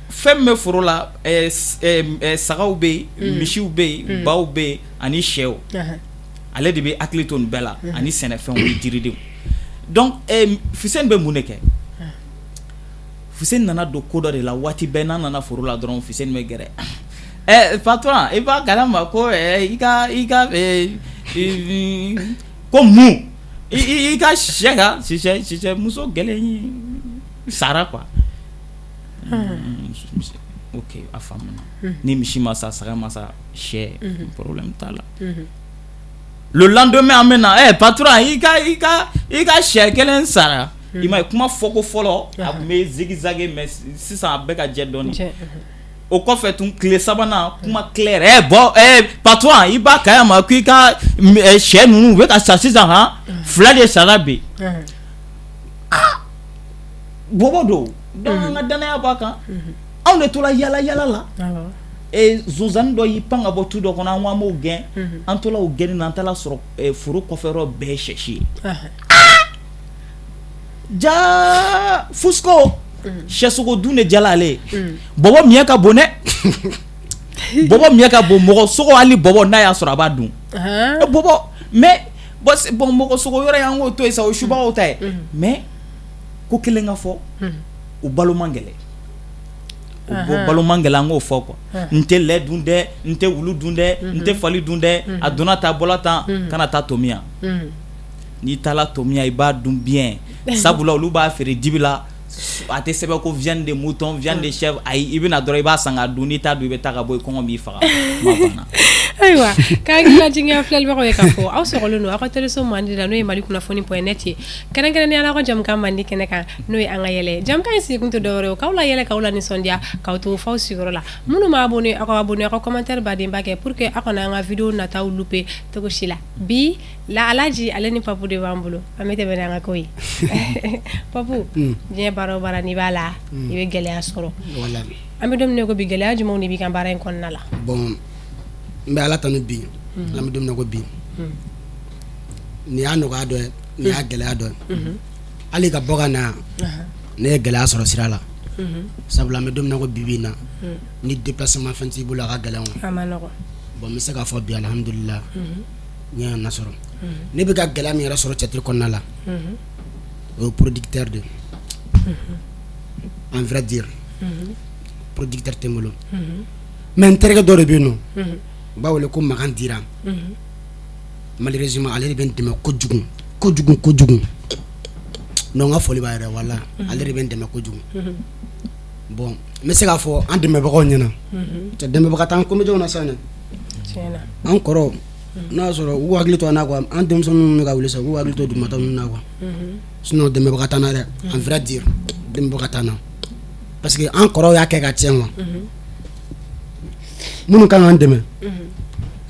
fɛn min bɛ foro la, sagaw bɛ yen, misiw bɛ yen, baw bɛ yen ani sɛw. Ale de bɛ hakili to nin bɛɛ la, ani sɛnɛfɛnw ni jiridenw. Donc Fuseni bɛ mun de kɛ? Fuseni nana don ko dɔ de la. Waati bɛɛ n'a nana foro la dɔrɔn, Fuseni bɛ gɛrɛ. Ɛ patron, i b'a kalama ko i ka ko mun i ka sɛ ka sɛ muso gɛlɛn in sara quoi. Ok, a faamuna. Ni misi ma sa, saga ma sa, sɛ, problème t'a la. Le lendemain, an bɛ na, ɛ patron, i ka sɛ kelen sara. I ma ye, kuma fɔko fɔlɔ, a tun bɛ zigzag, mais sisan a bɛ ka jɛ dɔɔni. O kɔfɛ tun, tile sabanan, kuma clair. Ɛ bon, ɛ patron, i b'a kalama ko i ka sɛ ninnu u bɛ ka sa sisan, han, fila de sara bi. Ah, bɔbɔ don, donc an ka danaya b'a kan. Anw de tora yala yala la. Zonzanni dɔ y'i pan ka bɔ tu dɔ kɔnɔ, an ko an b'o gɛn. An tora o gɛnni na, an taara sɔrɔ foro kɔfɛ yɔrɔ bɛɛ ye sɛsi ye. Ja Fusco, sɛsogo dun de jala ale ye. Bɔbɔ miɲɛ ka bon dɛ, bɔbɔ miɲɛ ka bon. Mɔgɔ sogo, hali bɔbɔ n'a y'a sɔrɔ a b'a dun. Bɔbɔ, mais bon, mɔgɔ sogo yɔrɔ in, an k'o to yen sa, o ye subagaw ta ye. Mais ko kelen ka fɔ, u balo man gɛlɛn, u balo man gɛlɛn, an k'o fɔ quoi. N tɛ lɛ dun dɛ, n tɛ wulu dun dɛ, n tɛ fali dun dɛ. A donna tan, a bɔla tan, kana taa tomiya. N'i taara tomiya, i b'a dun bien, sabula olu b'a feere dibi la, a tɛ sɛbɛn ko viande de mouton, viande de chèvre. Ayi, i bɛna dɔrɔn, i b'a san k'a dun. N'i t'a dun, i bɛ taa ka bɔ, i kɔngɔ b'i faga. Kuma banna. Ayiwa, k'an hakili lajigin an filɛlibagaw ye k'a fɔ aw sɔgɔlen don aw ka teleso mandi la, n'o ye Mali kunnafoni.net ye, kɛrɛnkɛrɛnnenya la aw ka jamukan mandi kɛnɛ kan, n'o ye an ka yɛlɛ. Jamukan in sigikun tɛ dɔwɛrɛ ye, k'aw la yɛlɛ, k'aw la nisɔndiya, k'aw to f'aw sigiyɔrɔ la. Minnu ma abonné, aw ka abonné, aw ka commentaire badenba kɛ pour que aw kana an ka vidéo nataw louper cogo si la. Bi la, Alaji ale ni Papu de b'an bolo, an bɛ tɛmɛ n'an ka ko ye. Papu, diɲɛ baara o baara, n'i b'a la, i bɛ gɛlɛya sɔrɔ. An bɛ don min na ko bi, gɛlɛya jumɛnw de b'i ka baara in kɔnɔna la? Bon, n bɛ Ala tanu bi, an bɛ don min na ko bi, nin y'a nɔgɔya dɔ ye, nin y'a gɛlɛya dɔ ye. Hali ka bɔ ka na yan, Ne ye gɛlɛya sɔrɔ sira la, sabula an bɛ don min na ko bi bi in na, ni déplacement fɛn t'i bolo, a ka gɛlɛn. A ma nɔgɔn. Bon, n bɛ se k'a fɔ bi, alihamudulila, n ye na sɔrɔ. Ne bɛ ka gɛlɛya min yɛrɛ sɔrɔ théâtre kɔnɔna la, o ye producteur de ye. En vrai dire, producteur tɛ n bolo, mais n terikɛ dɔ de bɛ yen nɔ, u b'a wele ko Makan Dira. Malheureusement, ale de bɛ n dɛmɛ kojugu kojugu kojugu. Non, n ka foli b'a yɛrɛ, wala ale de bɛ n dɛmɛ kojugu. Bon, n bɛ se k'a fɔ an dɛmɛbagaw ɲɛna, cɛ, dɛmɛbaga t'an comédiens na sisan dɛ. An kɔrɔ, n'a y'a sɔrɔ u k'u hakili to an na quoi, an denmisɛnnin minnu bɛ ka wuli sisan, u k'u hakili to dugumata ninnu na quoi. Sinon dɛmɛbaga t'an na dɛ, en vrai dire, dɛmɛbaga t'an na, parce que an kɔrɔw y'a kɛ ka tiɲɛ quoi. Minnu kan k'an dɛmɛ,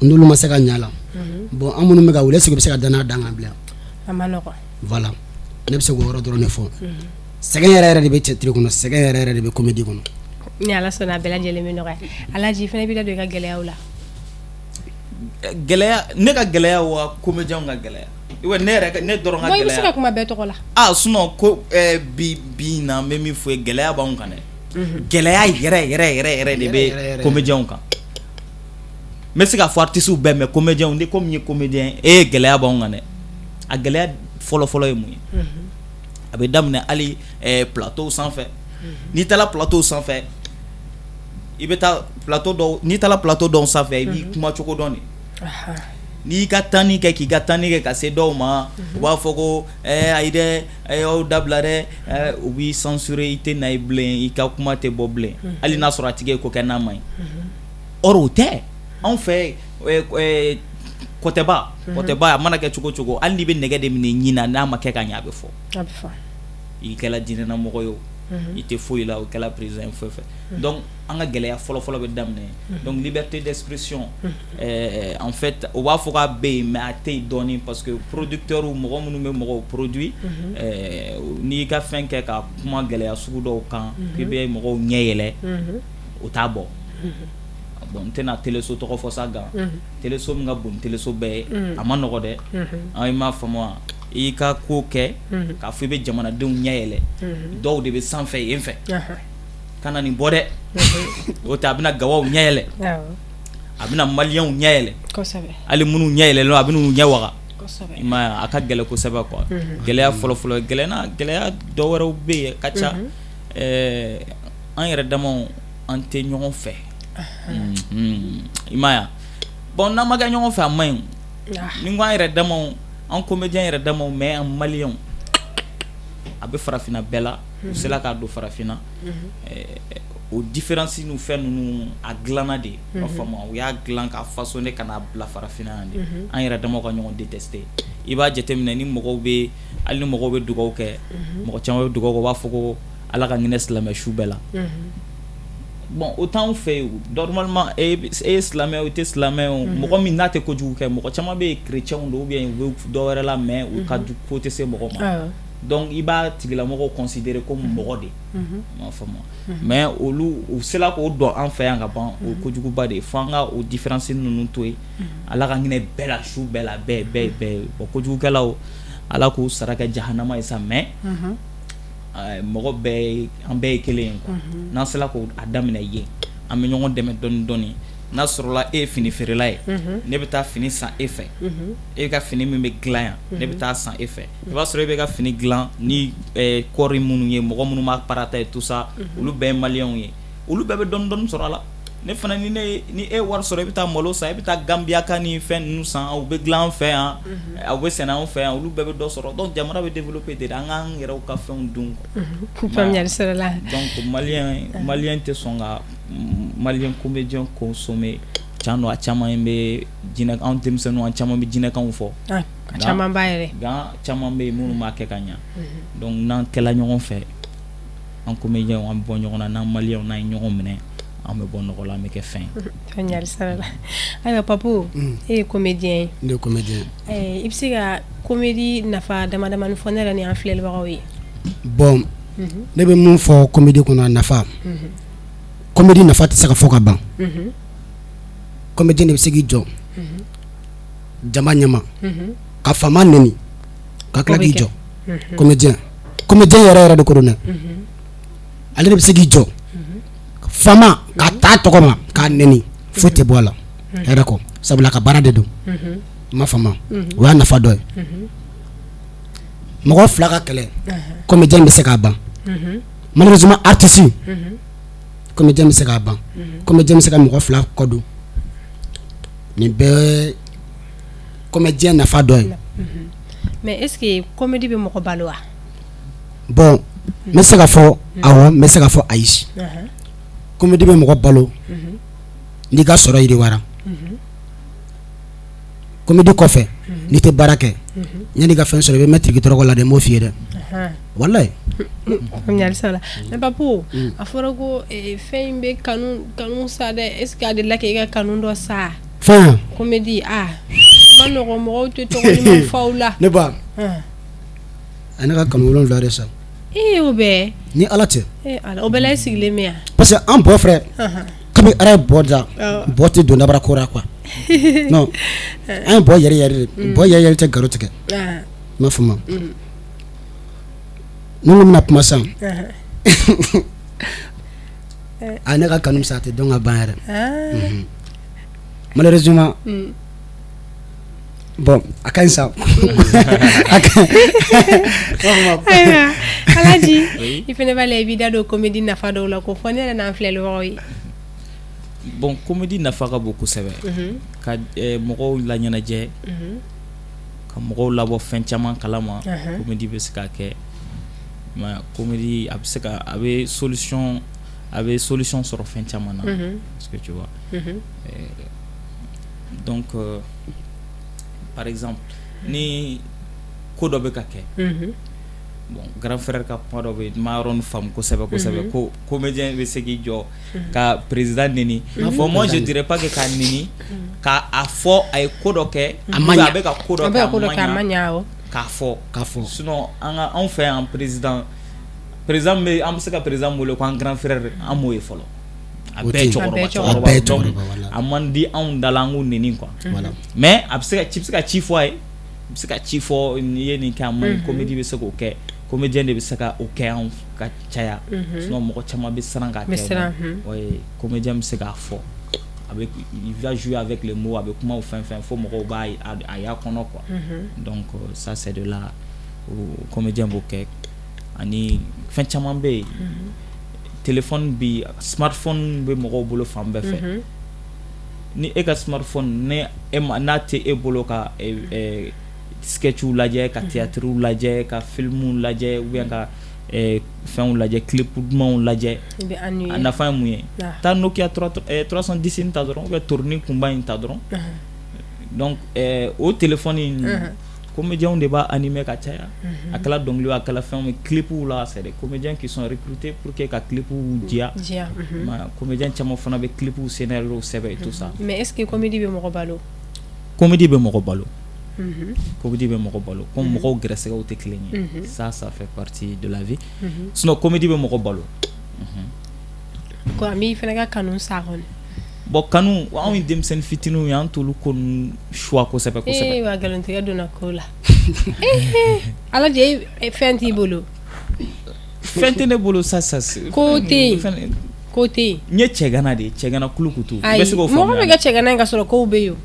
n'olu ma se ka ɲɛ a la, bon, an minnu bɛ ka wuli, est ce que u bɛ se ka danaya d'an kan bilen? A ma nɔgɔn. Voilà, ne bɛ se k'o yɔrɔ dɔrɔn de fɔ. Sɛgɛn yɛrɛ yɛrɛ de bɛ théâtre kɔnɔ, sɛgɛn yɛrɛ yɛrɛ de bɛ comédie kɔnɔ. Ni Ala sɔnna, a bɛɛ lajɛlen bɛ nɔgɔya. Alaji fana b'i da don i ka gɛlɛyaw la. Gɛlɛya, ne ka gɛlɛya wa, comédien ka gɛlɛya wa, ne yɛrɛ, ne dɔrɔn ka Bon, i bɛ se gɛlɛya? ka kuma bɛɛ tɔgɔ la. Ah, sinon ko bi bi in na, n bɛ min fɔ ye, gɛlɛya b'anw kan dɛ. Gɛlɛya yɛrɛ yɛrɛ yɛrɛ yɛrɛ de Yɛrɛ, yɛrɛ, bɛ yɛrɛ. comédien kan. N bɛ se k'a fɔ artistes bɛɛ, mais comédien, ni komi n ye comédien ye, gɛlɛya b'anw kan dɛ. A gɛlɛya fɔlɔ fɔlɔ ye mun ye? A bɛ daminɛ hali plateau sanfɛ. N'i taara plateau sanfɛ, i bɛ taa plateau dɔw, n'i taara plateau dɔw sanfɛ, i b'i kuma cogo dɔn de. N'i y'i ka tanni kɛ, k'i ka tanni kɛ ka se dɔw ma, u b'a fɔ ko ayi dɛ, aw dabila dɛ. U b'i censurer, i tɛ na ye bilen, i ka kuma tɛ bɔ bilen, hali n'a sɔrɔ a tigi ye ko kɛ n'a ma ɲi. Or o tɛ anw fɛ. Kɔtɛba kɔtɛba, a mana kɛ cogo cogo, hali n'i bɛ nɛgɛ de minɛ ɲin na, n'a ma kɛ ka ɲɛ, a bɛ fɔ. A bɛ fɔ. I kɛla diinɛnamɔgɔ ye o, i tɛ foyi la, o kɛla président ye, foyi fɛ. Donc an ka gɛlɛya fɔlɔ-fɔlɔ bɛ daminɛ. Donc liberté d'expression, en fait, u b'a fɔ k'a bɛ yen, mais a tɛ yen dɔɔni, parce que producteurs, mɔgɔ minnu bɛ mɔgɔw produit, n'i y'i ka fɛn kɛ ka kuma gɛlɛya sugu dɔw kan k'i bɛ mɔgɔw ɲɛ yɛlɛ, o t'a bɔ. Bon, n tɛna téléso tɔgɔ fɔ sa gan, téléso min ka bon ni téléso bɛɛ ye, a ma nɔgɔ dɛ. An i m'a faamu wa? I y'i ka ko kɛ k'a fɔ i bɛ jamanadenw ɲɛ yɛlɛ, dɔw de bɛ sanfɛ yen fɛ ka na nin bɔ dɛ, o tɛ, a bɛna gawaw ɲɛ yɛlɛ, a bɛna maliyɛnw ɲɛ yɛlɛ, hali minnu ɲɛ yɛlɛlen, a bɛn'u ɲɛ waga. I m'a ye, a ka gɛlɛn kosɛbɛ quoi. Gɛlɛya fɔlɔ-fɔlɔ gɛlɛya na, gɛlɛya dɔ wɛrɛw bɛ yen, ka ca. An yɛrɛ damaw, an tɛ ɲɔgɔn fɛ. I m'a ye, bon, n'an ma kɛ ɲɔgɔn fɛ, a man ɲi. Ni n ko an yɛrɛ damaw, an comédien yɛrɛ damaw, mais an maliyɛnw, a bɛ farafinna bɛɛ la, u sera k'a don farafinna, o différence n'u fɛn ninnu, a dilanna de, i b'a faamu, u y'a dilan k'a façonner ka n'a bila farafinna yan de, an yɛrɛ damaw ka ɲɔgɔn détester. I b'a jateminɛ, ni mɔgɔw bɛ, hali ni mɔgɔw bɛ dugawu kɛ, mɔgɔ caman bɛ dugawu kɛ, u b'a fɔ ko Ala ka hinɛ silamɛ su bɛɛ la. Bon, o t'anw fɛ yen. Normalement, e ye silamɛ o, i tɛ silamɛ o, mɔgɔ min n'a tɛ kojugu kɛ, mɔgɔ caman bɛ yen, chrétien don ou bien u bɛ dɔ wɛrɛ la, mais u ka ko tɛ se mɔgɔ ma. Donc i b'a tigilamɔgɔ considérer comme mɔgɔ de, i m'a faamu. Mais olu, u sera k'o dɔn an fɛ yan ka ban, o ye kojuguba de ye. Fo an ka o différence ninnu to yen. Ala ka hinɛ bɛɛ la, su bɛɛ la, bɛɛ bɛɛ bɛɛ. Bon, kojugukɛlaw, Ala k'u sara kɛ jahanama ye sa, mais mɔgɔ bɛɛ, an bɛɛ ye kelen ye quoi. N'an sera k'o a daminɛ yen, an bɛ ɲɔgɔn dɛmɛ dɔɔni dɔɔni. N'a sɔrɔla e ye fini feerela ye, ne bɛ taa fini san e fɛ. E ka fini min bɛ dilan yan, ne bɛ taa san e fɛ. I b'a sɔrɔ e bɛ ka fini dilan ni kɔɔri minnu ye, mɔgɔ minnu b'a parata ye, tout ça, olu bɛɛ ye maliyɛnw ye, olu bɛɛ bɛ dɔɔni dɔɔni sɔrɔ a la. Ne fana, ni ne ni e wari sɔrɔ, i bɛ taa malo san, i bɛ taa Gambiyaka ni fɛn ninnu san, u bɛ dilan an fɛ yan, u bɛ sɛnɛ an fɛ yan, olu bɛɛ bɛ dɔ sɔrɔ. Donc jamana bɛ développer de. An k'an yɛrɛw ka fɛnw dun quoi. Faamuyali sɔrɔla. Donc maliyɛn tɛ sɔn ka maliyɛn comédien consommer. Tiɲɛ don, a caman bɛ jinɛ, anw denmisɛnninw, an caman bɛ jinɛkanw fɔ. A caman ba yɛrɛ. Nka caman bɛ yen minnu b'a kɛ ka ɲa. Donc n'an kɛla ɲɔgɔn fɛ, an comédien, an bɛ bɔ ɲɔgɔn na, n'an maliyɛnw, n'an ye ɲɔgɔn minɛ, an bɛ bɔ nɔgɔ la, an bɛ kɛ fɛn ye. Faamuyali sɔrɔla. Ayiwa Papu, e ye comédien ye. Ne ye comédien. I bɛ se ka comédie nafa dama damani fɔ ne yɛrɛ ni an filɛlibagaw ye? Bon, ne bɛ mun fɔ comédie kɔnɔ, a nafa, comédie nafa tɛ se ka fɔ ka ban. Comédien de bɛ se k'i jɔ jama ɲɛma ka faama neni, ka tila k'i jɔ. Comédien, comédien yɛrɛ yɛrɛ de ko don dɛ. Ale de bɛ se k'i jɔ faama ka taa tɔgɔ ma k'a nɛni, foyi tɛ bɔ a la hɛrɛ kɔ, sabula a ka baara de don. I m'a faamu? O y'a nafa dɔ ye. Mɔgɔ fila ka kɛlɛ, comédien bɛ se k'a ban. Malheureusement, artiste, comédien bɛ se k'a ban. Comédien bɛ se ka mɔgɔ fila kɔ don. Nin bɛɛ comédien nafa dɔ ye. Mais est ce que comédie bɛ mɔgɔ balo wa? Bon, n bɛ se ka fɔ awɔ, n bɛ se ka fɔ ayi. Comédie bɛ mɔgɔ balo n'i ka sɔrɔ yiriwara. Comédie kɔfɛ, n'i tɛ baara kɛ, yanni i ka fɛn sɔrɔ, i bɛ mɛn tiriki tɔrɔkɔ la dɛ. N b'o f'i ye dɛ, walayi. Faamuyali sɔrɔ la. Mais Papu, a fɔra ko fɛn in bɛ kanu kanu sa dɛ. Est ce que a delila k'e ka kanu dɔ sa? Fɛn? Comédie, a ma nɔgɔn, mɔgɔw tɛ tɔgɔ ɲuman fɔ aw la. Ne ba, a ne ka kanu 7 de sa. Ee, o bɛɛ? Ni Ala cɛ. Ee Ala, o bɛɛ la e sigilen bɛ yan. Parce que an bɔ frère, kabi Ala ye bɔ da, bɔ tɛ don dabara ko la quoi. Non, an ye bɔ yɛrɛ yɛrɛ de, bɔ yɛrɛ yɛrɛ tɛ nkalon tigɛ. I m'a faamu? Ni ko bɛna kuma sisan, a ne ka kanu sa, a tɛ dɔn ka ban yɛrɛ, malheureusement. Bon, a ka ɲi sa, a ka ɲi. Ayiwa Alaji, i fana b'a la, i b'i da don comédie nafa dɔw la k'o fɔ ne yɛrɛ n'an filɛlibagaw ye. Bon, comédie nafa ka bon kosɛbɛ, ka mɔgɔw laɲɛnajɛ, ka mɔgɔw labɔ fɛn caman kalama. Comédie bɛ se ka kɛ, mais comédie a bɛ se ka a bɛ solution sɔrɔ fɛn caman na, parce que tu vois, donc par exemple, ni ko dɔ bɛ ka kɛ, bon, grand frère ka kuma dɔ bɛ yen, n ma yɔrɔ nin faamu kosɛbɛ kosɛbɛ, ko comédien bɛ se k'i jɔ ka président neni. Bon, moi je dirais pas que k'a neni, k'a a fɔ a ye ko dɔ kɛ. A ma ɲa. A bɛ ka ko dɔ a bɛ kɛ, ka ko dɔ kɛ, a ma ɲa o. K'a fɔ. K'a fɔ. Sinon an ka anw fɛ yan, président bɛ, an bɛ se ka président wele ko an grand frère, an m'o ye fɔlɔ. A O bɛɛ ye tɛ yen. cɛkɔrɔba. A bɛɛ ye. Cɛkɔrɔba. A bɛɛ ye Donc, cɛkɔrɔba, voilà. a man di anw da la an k'u neni quoi. Mais a bɛ se ka ci, bɛ se ka ci fɔ a ye, i bɛ se ka ci fɔ n'i ye nin kɛ, a man ɲi. Comédie bɛ se k'o kɛ, comédien de bɛ se ka o kɛ anw ka caya. Sinon mɔgɔ caman bɛ siran k'a Bɛ kɛ. siran. Ouais, comédien bɛ se k'a fɔ, a bɛ, il va jouer avec les mots, a bɛ kumaw fɛn fɛn fo mɔgɔw b'a a y'a kɔnɔ quoi. Donc ça c'est de là o comédien b'o kɛ. Ani fɛn caman bɛ yen, téléphone bi, smartphone bɛ mɔgɔw bolo fan bɛɛ fɛ. Ni e ka smartphone, ni e ma, n'a tɛ e bolo ka sketchw lajɛ, ka théâtrew lajɛ, ka filmw lajɛ, ou bien ka fɛnw lajɛ, clip dumanw lajɛ, I bɛ ennuyer. A nafa ye mun ye? Taa Nokia 3 310 in ta dɔrɔn, ou bien tourni kunba in ta dɔrɔn. Donc o téléphone in, comédiens de b'a animer ka caya. A kɛla dɔnkili o, a kɛla fɛnw ye, clipw la, c'est des comédiens qui sont recrutés pour que ka clipw diya. Diya. Ma comédien caman fana bɛ clipw scénario sɛbɛn et tout ça. Mais est ce que comédie bɛ mɔgɔ balo? Comédie bɛ mɔgɔ balo, comédie bɛ mɔgɔ balo, comme mɔgɔw gɛrɛsɛgɛw tɛ kelen ye, ça ça fait partie de la vie. Sinon comédie bɛ mɔgɔ balo. Ko an b'i fana ka kanu sa kɔni. Bon, kanu, anw ye denmisɛnnin fitininw ye, an t'olu ko ninnu choix kosɛbɛ kosɛbɛ. Ee wa, nkalontigɛ donna ko la. Alaji, e fɛn t'i bolo? Fɛn tɛ ne bolo sa sa. Ko tɛ yen, ko tɛ yen. N ye cɛgana de ye, cɛgana kulukutu. I Ayi, bɛ se k'o mɔgɔ bɛ faamuya? kɛ cɛgana ye ka sɔrɔ kow bɛ yen o.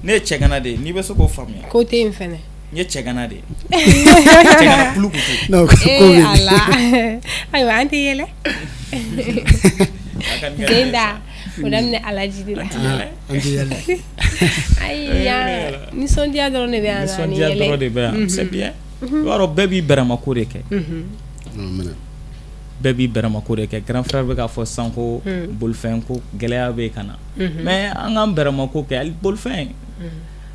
Ne ye cɛgana de ye, n'i bɛ se k'o faamuya. Ko tɛ yen fɛnɛ. N ye cɛgana de ye, cɛgana kulukutu. Non, ko Ee bɛ yen. Ala, ayiwa, an tɛ yɛlɛ. A ka nin kɛ. Zenda, o daminɛ Alaji de la. Ah, an tɛ yɛlɛ. Ayi, yan nisɔndiya dɔrɔn de bɛ yan nɔ, ani Nisɔndiya yɛlɛ. dɔrɔn de bɛ yan, c'est bien. I b'a dɔn, bɛɛ b'i bɛrɛmako de kɛ. Non, minɛ. Bɛɛ b'i bɛrɛmako de kɛ. Grand frère bɛ k'a fɔ sisan ko bolifɛn ko gɛlɛya bɛ ka na, mais an k'an bɛrɛmako kɛ. Hali bolifɛn,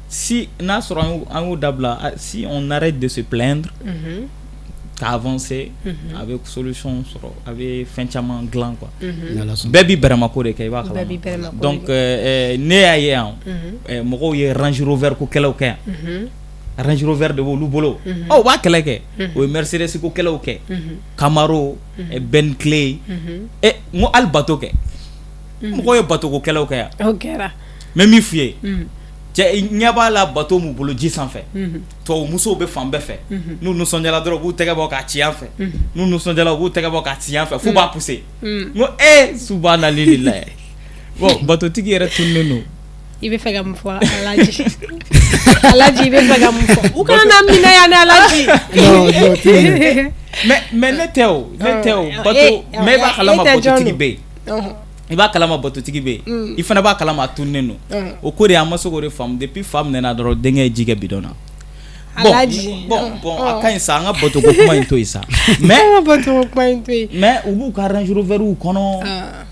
si n'a sɔrɔ an y'o dabila, ah, si on arrête de se plaindre ka avancer, a bɛ solution sɔrɔ, a bɛ fɛn caman dilan quoi. Ni Ala sɔnna. Bɛɛ b'i bɛrɛmako de kɛ, i b'a Bɛɛ kalama. b'i bɛrɛmako de Donc kɛ. ne y'a ye yan, mɔgɔw ye Range Rover ko kɛlɛw kɛ yan. Range Rover de b'olu bolo, ɔ, u b'a kɛlɛ kɛ. O ye Mercedes ko kɛlɛw kɛ, Camaro, Bentley, n ko hali bateau kɛ, mɔgɔw ye bateau ko kɛlɛw kɛ yan. O kɛra. N bɛ min f'i ye, Cɛ, ɲɛ b'a la, bateau m'u bolo ji sanfɛ, tubabu musow bɛ fan bɛɛ fɛ. N'u nisɔndiyala dɔrɔn, u b'u tɛgɛ bɔ k'a ci yan fɛ. N'u nisɔndiyala, u b'u tɛgɛ bɔ k'a ci yan fɛ, f'u b'a pousser. N ko ee, subhanalilayi. Bon, bateautigi yɛrɛ tununnen don. I bɛ fɛ ka mun fɔ, Alaji? Alaji, i bɛ fɛ ka mun fɔ? U kana na minɛ yan dɛ, Alaji. Non, non, tɛ. Mais ne tɛ o, ne tɛ o bateau. Mais i b'a kalama, bateautigi bɛ yen. I b'a kalama, bateautigi bɛ yen. I fana b'a kalama, a tununnen don. O ko de, an ma se k'o de faamu. Depuis fa minɛna dɔrɔn, denkɛ ye ji kɛ bidon na. Bon. Alaji. Bon, a ka ɲi sa, an ka bateau ko kuma in to yen sa, mais An ka bateau ko kuma in to yen. Mais u b'u ka Range Rover kɔnɔ.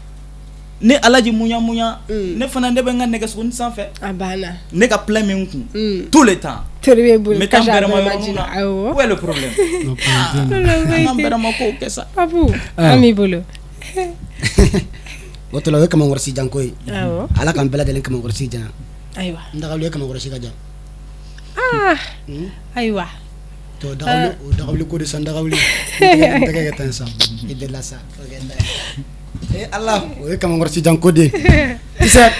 Ne Alaji muɲa muɲa, ne fana, ne bɛ n ka nɛgɛsogonin sanfɛ. A banna. Ne ka plein min kun tout le temps. Tori bɛ boli. N bɛ taa n bɛrɛma yɔrɔnin na. Où est le problème? An k'an bɛrɛma kow kɛ sa. Papu, an b'i bolo. O tɔ la, o ye kamankɔrɔsi janko ye. Ala k'an bɛɛ lajɛlen kamankɔrɔsi janya. Ayiwa. N dagawuli ye kamankɔrɔsi ka jan. Ah, ayiwa. To dagawuli, o dagawuli ko de san, dagawuli n tɛgɛ kɛ tan sa, i delila sa. Eh Ala, o ye kamankɔrɔsi janko de ye. Tu sais,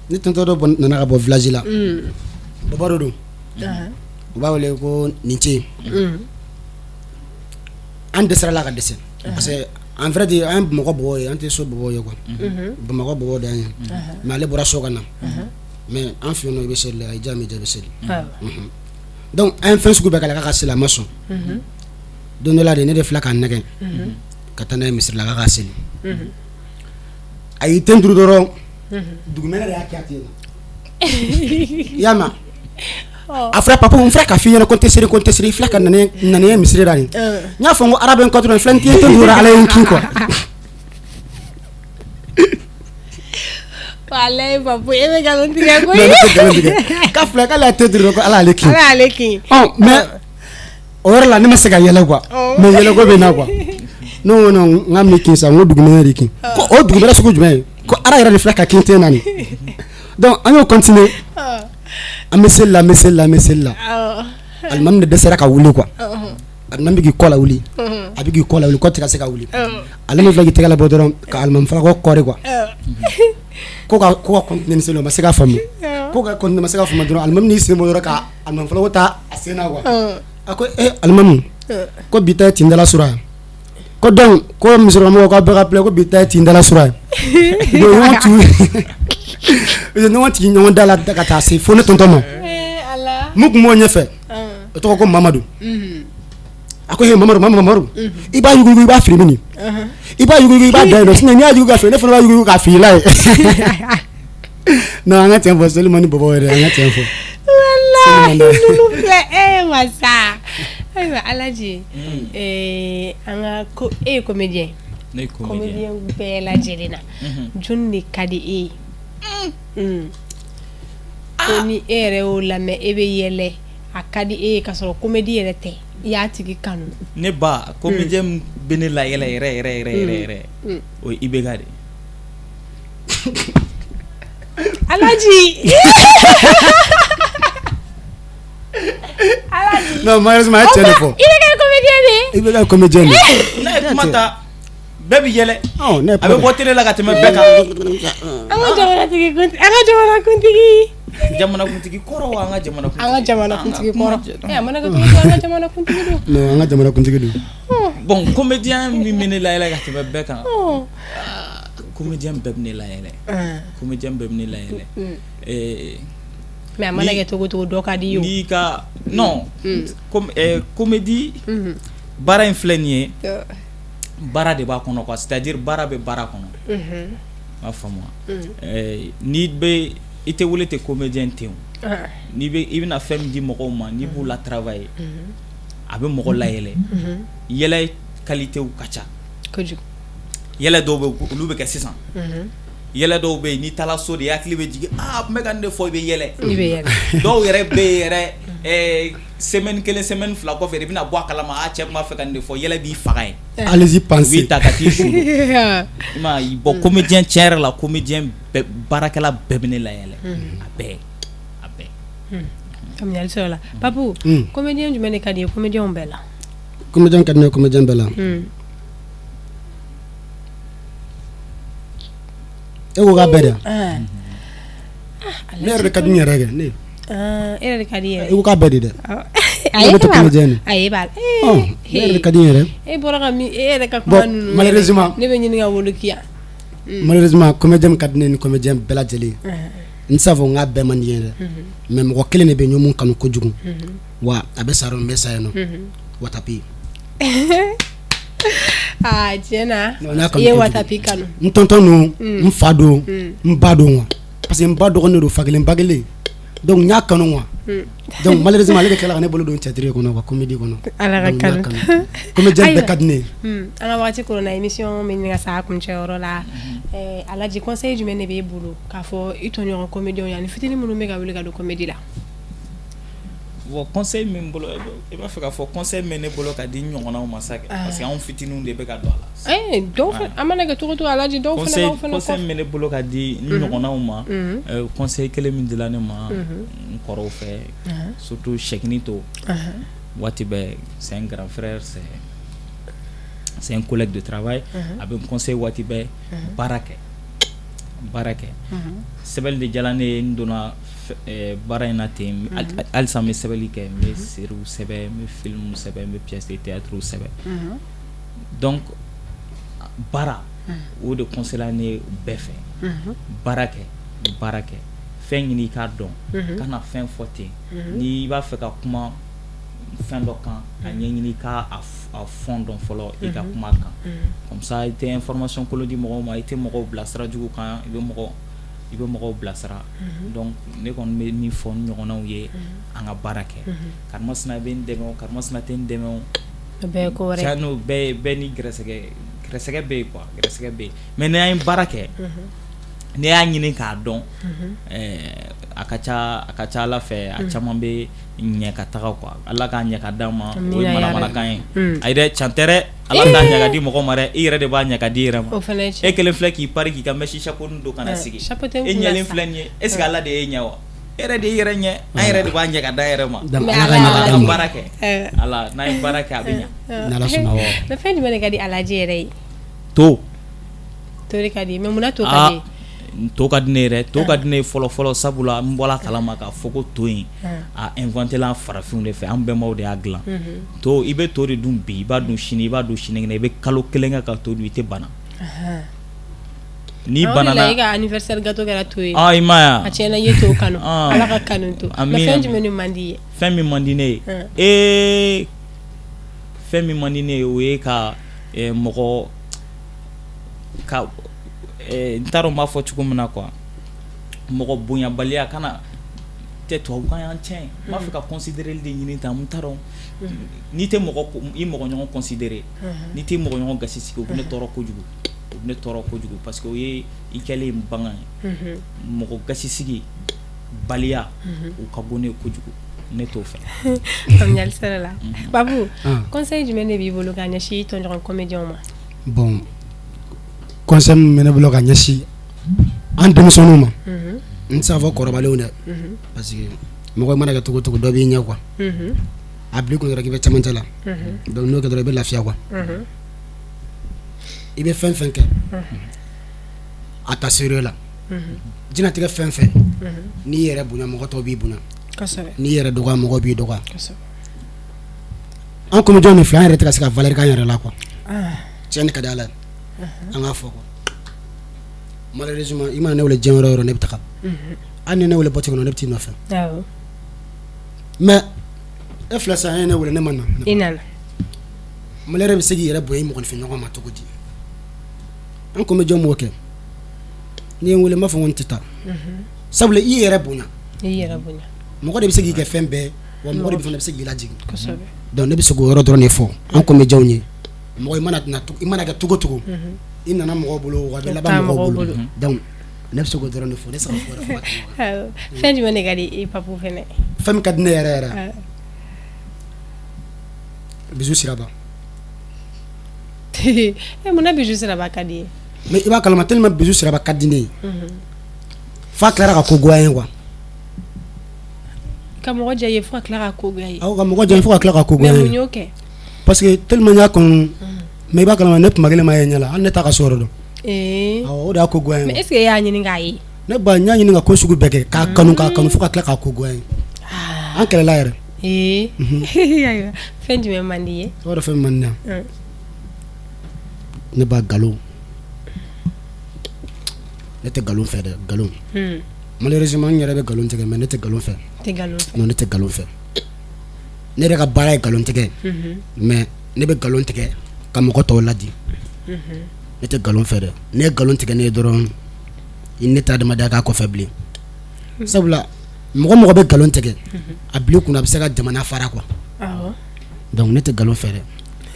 ne tonton dɔ nana ka bɔ village la. Bɔbɔ dɔ don, u b'a wele ko Nince. An dɛsɛra la ka dɛsɛ, parce que en vrai dire, an ye Bamakɔ bɔbɔ ye, an tɛ so bɔbɔ ye quoi. Bamakɔ bɔbɔ de y'an ye, mais ale bɔra so ka na. Mais an fɛ yen nɔ, i bɛ seli la, i diya min diya, i bɛ seli. Donc an ye fɛn sugu bɛɛ k'a la k'a ka seli, a ma sɔn. Don dɔ la de, ne de filɛ k'a nɛgɛ ka taa n'a ye misiri la k'a ka seli. A y'i ten turu dɔrɔn, dugumɛnɛ de y'a kɛ ten. I y'a mɛn? A fɔra: "Papa, n filɛ k'a f'i ɲɛna ko n tɛ seli, ko n tɛ seli. I filɛ ka na ne ye misiri la nin. N y'a fɔ n ko Ala bɛ n kɔtɔ, filɛ n tɛ ten turu, Ala ye n kin quoi." Walayi Papu, e bɛ nkalon tigɛ koyi. Non, ne tɛ nkalon tigɛ. K'a filɛ k'ale y'a ten turu ko Ala y'ale kin. Ala y'ale kin. Ɔ, mais o yɔrɔ la, ne ma se ka yɛlɛ quoi, mais yɛlɛko bɛ n na quoi. Ne ko non, n k'a min kin sa? N ko dugumɛnɛ de kin. Ko o dugumɛnɛ sugu jumɛn ye? Ko Ala yɛrɛ de filɛ ka kin ten na nin. Donc an y'o continuer, an bɛ seli la, an bɛ seli la, an bɛ seli la. Alimami de dɛsɛra ka wuli quoi. Alimami bɛ k'i kɔ lawuli, a bɛ k'i kɔ lawuli, kɔ tɛ ka se ka wuli. Ale min filɛ k'i tɛgɛ labɔ dɔrɔn ka alimami falakɔ kɔri quoi. Ko ka continuer ni seli, o ma se ka faamu. Ko ka continuer, ma se ka faamu dɔrɔn, alimami n'i sen bɔ dɔrɔn ka alimami falakɔ ta a sen na quoi. A ko: "E alimami, ko bi ta ye tindala sura ye." Ko donc ko misirilamɔgɔw k'aw bɛɛ ka filɛ, ko bi ta ye tindala sura ye. U ye ɲɔgɔn tu, u ye ɲɔgɔn tigi ɲɔgɔn da la ka taa se fo ne tonton ma. Mun tun b'o ɲɛfɛ, o tɔgɔ ko Mamadu. A ko: "He Mamadu, Mamadu, Mamadu, i b'a yuguyugu, i b'a fili mini, i b'a yuguyugu, i b'a da yen nɔ. Sinon n'i y'a yuguyu ka fili, ne fana b'a yuguyugu k'a fili la ye." Non, an ka tiɲɛ fɔ, seli man di bɔbɔ yɛrɛ, an ka tiɲɛ fɔ. Walahi, ninnu filɛ, e masa. Ayiwa Alaji, an ka ko e ye comédien. Ne ye comédien. Comédien bɛɛ lajɛlen na, jɔnni de ka di e ye ko ni e yɛrɛ y'o lamɛn, e bɛ yɛlɛ, a ka di e ye ka sɔrɔ comédie yɛrɛ tɛ, i y'a tigi kanu? Ne ba, comédien min bɛ ne la yɛlɛ yɛrɛ yɛrɛ yɛrɛ yɛrɛ yɛrɛ, o ye IBK de ye. Alaji. Non, malheureusement, a ye tiɲɛ de fɔ. I bɛ kɛ comédien de ye. I bɛ kɛ comédien de ye. N'a ye kuma ta, bɛɛ bɛ yɛlɛ. Ɔ, ne ye A bɛ bɔ télé la ka tɛmɛ bɛɛ kan. An ka jamanatigi kuntigi, an ka jamanakuntigi. Jamanakuntigi kɔrɔ wa an ka jamanakuntigi? An ka jamanakuntigi kɔrɔ. A mana kɛ cogo o cogo, an ka jamanakuntigi don. Non, an ka jamanakuntigi don. Bon, comédien min bɛ ne la yɛlɛ ka tɛmɛ bɛɛ kan, comédien bɛɛ bɛ ne la yɛlɛ, comédien bɛɛ bɛ ne la yɛlɛ. Mais a mana kɛ cogo o cogo, dɔ ka di ye o. N'i ka non, comédie baara in filɛ nin ye, baara de b'a kɔnɔ quoi, c'est à dire baara bɛ baara kɔnɔ. I b'a faamu wa? N'i bɛ, i tɛ wele ten comédien ten o. N'i bɛ, i bɛna fɛn min di mɔgɔw ma, n'i b'u la travailler, a bɛ mɔgɔ layɛlɛ. Yɛlɛ qualité ka ca. Kojugu. Yɛlɛ dɔw bɛ yen, olu bɛ kɛ sisan. Yɛlɛ dɔw bɛ yen, n'i taara so de, i hakili bɛ jigin: "Aa, n bɛ ka nin de fɔ." I bɛ yɛlɛ. I bɛ yɛlɛ. Dɔw yɛrɛ bɛ yen yɛrɛ, semaine kelen, semaine fila kɔfɛ de, i bɛna bɔ a kalama: "Aa, cɛ tun b'a fɛ ka nin de fɔ." Yɛlɛ b'i faga yen. Allez-y U b'i penser. ta ka t'i su. I m'a ye? Bon, comédien, tiɲɛ yɛrɛ la, comédien bɛɛ, baarakɛla bɛɛ bɛ ne layɛlɛ, a bɛɛ, a bɛɛ. Faamuyali sɔrɔ la. Papu, comédien jumɛn de ka di i ye comédien bɛɛ la? Comédien ka di ne ye comédien bɛɛ la? E ko k'a bɛɛ de? Ah, Ne yɛrɛ de ka di n yɛrɛ kɛ ne. E yɛrɛ de ka di i yɛrɛ. I ko k'a bɛɛ de dɛ. A Ne tɛ comédien de. A b'a Ne yɛrɛ de ka di n yɛrɛ. E bɔra ka min, e yɛrɛ ka kuma ninnu. Malheureusement, ne bɛ ɲini ka wolo kiya. Malheureusement, comédien ka di ne ni comédien bɛɛ lajɛlen ye. N tɛ se k'a fɔ n k'a bɛɛ man di n ye dɛ. Mais mɔgɔ kelen de bɛ yen, n ye mun kanu kojugu. Wa a bɛ sa yɔrɔ min, n bɛ sa yen nɔ. Watapi. Aa, tiɲɛ na, i ye Watapi kanu. N tonton don, n fa don, n ba don quoi. Parce que n ba dɔgɔnin don, fa kelen ba kelen. Donc n y'a kanu quoi. Donc malheureusement, ale de tilala ka ne bolo don théâtre kɔnɔ quoi, comédie kɔnɔ. Ala ka kanu. Comédien bɛɛ ka di ne ye. An ka waati koronna, émission bɛ ɲini ka s'a kuncɛyɔrɔ la. Alaji, conseil jumɛn de b'e bolo k'a fɔ i tɔɲɔgɔn comédien ye ani fitinin minnu bɛ ka wuli ka don comédie la? Bon, conseil min bolo, i b'a fɛ k'a fɔ conseil min ne bolo ka di n ɲɔgɔnnaw ma sa kɛ, parce que anw fitininw de bɛ ka don a la. Dɔw a mana kɛ cogo cogo, Alaji, dɔw fana b'aw fana kɔ. Conseil min ne bolo ka di n ɲɔgɔnnaw ma, conseil kelen min dila ne ma n kɔrɔw fɛ, surtout Cheikhini To, waati bɛɛ, c'est un grand frère, c'est un collègue de travail, a bɛ n conseil waati bɛɛ: baara kɛ, baara kɛ. Sɛbɛnni de diyara ne ye, n donna baara in na ten. Halisa n bɛ sɛbɛnni kɛ, n bɛ séries sɛbɛn, n bɛ film sɛbɛn, n bɛ pièces de théâtre sɛbɛn. Donc baara, o de conseil ne ye bɛɛ fɛ: baara kɛ, baara kɛ, fɛn ɲini i k'a dɔn, kana fɛn fɔ ten. N'i b'a fɛ ka kuma fɛn dɔ kan, a ɲɛɲini, i ka a fond dɔn fɔlɔ, i ka kuma kan. Comme ça, i tɛ information kolon di mɔgɔw ma, i tɛ mɔgɔw bila sira jugu kan, i bɛ mɔgɔw bilasira. Donc ne kɔni bɛ min fɔ n ɲɔgɔnnaw ye, an ka baara kɛ. Karimasina bɛ n dɛmɛ o, karimasina tɛ n dɛmɛ o, O bɛɛ ye ko wɛrɛ ye. Tiɲɛ n'o bɛɛ bɛɛ ni gɛrɛsɛgɛ, gɛrɛsɛgɛ bɛ yen quoi, gɛrɛsɛgɛ bɛ yen. Mais n'an ye baara kɛ, n'i y'a ɲini k'a dɔn, a ka ca Ala fɛ, a caman bɛ ɲɛ ka taga quoi. Ala k'a ɲɛ ka d'an ma, o ye manamanakan ye. Ayi dɛ, can tɛ dɛ, Ala t'a ɲɛ ka di mɔgɔ ma dɛ, i yɛrɛ de b'a ɲɛ ka di i yɛrɛ ma. O fana ye E kelen filɛ k'i pari k'i ka mèche chapeau don ka na sigi, chapeau tɛ n e kunna ɲɛlen sa. filɛ nin ye, est ce que Ala de ye ɲɛ wa? E yɛrɛ de y'i yɛrɛ ɲɛ, an yɛrɛ de b'a ɲɛ ka d'an yɛrɛ ma. Donc Mais Ala ka ɲɛ ka Ala d'an ka ma. baara kɛ, Ala n'a ye baara kɛ, a bɛ ɲɛ. N'Ala sɔnna. Mais fɛn jumɛn de ka di Alaji yɛrɛ ye? To. To de ka di, mais munna to ka di? To ka di ne yɛrɛ, to ka di ne ye fɔlɔ fɔlɔ, sabula n bɔra kalama k'a fɔ ko to in, a inventé la farafinw de fɛ, an bɛnbaw de y'a dilan. To, i bɛ to de dun bi, i b'a dun sini, i b'a dun sinikɛnɛ, i bɛ kalo kelen kɛ ka to dun, i tɛ bana. N'i O de la banana e ka anniversaire gâteau kɛra to ye. Ah, i ma ye A wa? tiɲɛna, i ye to kanu. Ah. Ala ka kanu to. Mais Amina. fɛn jumɛn de man di i ye? Fɛn min man di ne ye, ee, fɛn min man di ne ye, o ye ka mɔgɔ ka n t'a dɔn n b'a fɔ cogo min na quoi, mɔgɔ bonyabaliya kana tɛ. Tubabukan y'an tiɲɛ. N b'a fɛ ka considérer de ɲini tan, n t'a dɔn. N'i tɛ mɔgɔ i mɔgɔ ɲɔgɔn considérer, n'i tɛ mɔgɔ ɲɔgɔn gasi sigi, o bɛ ne tɔɔrɔ kojugu, o bɛ ne tɔɔrɔ kojugu, parce que o ye i kɛlen bagan ye. Mɔgɔ gasi sigi baliya, o ka go ne ye kojugu, ne t'o fɛ. Faamuyali sɔrɔ la. Babu, Ah. conseil jumɛn de b'i bolo ka ɲɛsin i tɔɲɔgɔn comédien ma? Bon, conseil min bɛ ne bolo ka ɲɛsin an denmisɛnninw ma, n tɛ se k'a fɔ kɔrɔbalenw dɛ, parce que mɔgɔ mana kɛ cogo o cogo, dɔ b'i ɲɛ quoi. A bila i kun dɔrɔn k'i bɛ cɛmancɛ la. Donc n'o kɛ dɔrɔn, i bɛ lafiya quoi. I bɛ fɛn fɛn kɛ, a ta sérieux la. Diɲɛlatigɛ fɛn fɛn, n'i yɛrɛ bonya, mɔgɔ tɔw b'i bonya. N'i yɛrɛ dɔgɔya, mɔgɔ b'i dɔgɔya. An comédien nin filɛ, an yɛrɛ tɛ ka se ka valeur k'an yɛrɛ la quoi. Tiɲɛ de ka di Ala ye, an k'a fɔ quoi. Malheureusement, i mana ne wele diɲɛ yɔrɔ o yɔrɔ, ne bɛ taga. Hali ni ne wele boîte kɔnɔ, ne bɛ t'i nɔfɛ. Mais e filɛ sisan, e ye ne wele, ne ma na. I nana. Malheur bɛ se k'i yɛrɛ bonya i mɔgɔninfin ɲɔgɔn ma cogo di? An comédien m'o kɛ. N'i ye n wele, n b'a fɔ ko n tɛ taa, sabula i yɛrɛ bonya. I yɛrɛ bonya. Mɔgɔ de bɛ se k'i kɛ fɛn bɛɛ, wa mɔgɔ de fana bɛ se k'i lajigin. Donc ne bɛ se k'o yɔrɔ dɔrɔn de fɔ an comédiens ye: mɔgɔ, i mana na, i mana kɛ cogo o cogo, i nana mɔgɔw bolo, wa a bɛ laban mɔgɔw bolo. Donc ne bɛ se k'o dɔrɔn de fɔ, ne tɛ se ka fɔ wɛrɛ fɔ ka tɛmɛ o kan. Fɛn jumɛn de ka di i Papu fɛnɛ? Fɛn min ka di ne yɛrɛ yɛrɛ, Bijou Siraba. E, munna Bijou Siraba ka di i ye? Mais i b'a kalama, tellement Bijou Siraba ka di ne ye, f'a tilara ka ko goya n ye quoi. Ka mɔgɔ diya i ye fo ka tila ka ko goya i ye? Awɔ, ka mɔgɔ diya n ye fo ka tila ka ko Mais goya n mun ye. y'o kɛ? Parce que tellement n y'a kanu, mais i b'a kalama, ne tuma kelen ma ye ɲɛ la, hali ne t'a ka so yɔrɔ dɔn. Awɔ, o de y'a ko goya n ye. Mais est ce que e y'a ɲini k'a ye? Ne ba n y'a ɲini ka ko sugu bɛɛ kɛ k'a kanu k'a kanu fo ka tila k'a ko goya ye an kɛlɛla yɛrɛ. Ee, ayiwa, fɛn jumɛn man di i ye? I b'a dɔn fɛn min man di ne ye? Ne ba, nkalon. Ne tɛ nkalon fɛ dɛ, nkalon. Malheureusement, n yɛrɛ bɛ nkalon tigɛ, mais ne tɛ nkalon fɛ. Tɛ nkalon fɛ? Non, ne tɛ nkalon fɛ. Ne yɛrɛ ka baara ye nkalon tigɛ, mais ne bɛ nkalon tigɛ ka mɔgɔ tɔw ladi. Ne tɛ nkalon fɛ dɛ. Ne ye nkalon tigɛ ne ye dɔrɔn, i ne tɛ adamadenya k'a kɔfɛ bilen, sabula mɔgɔ mɔgɔ bɛ nkalon tigɛ, a bila i kunna a bɛ se ka jamana fara quoi. Donc ne tɛ nkalon fɛ dɛ,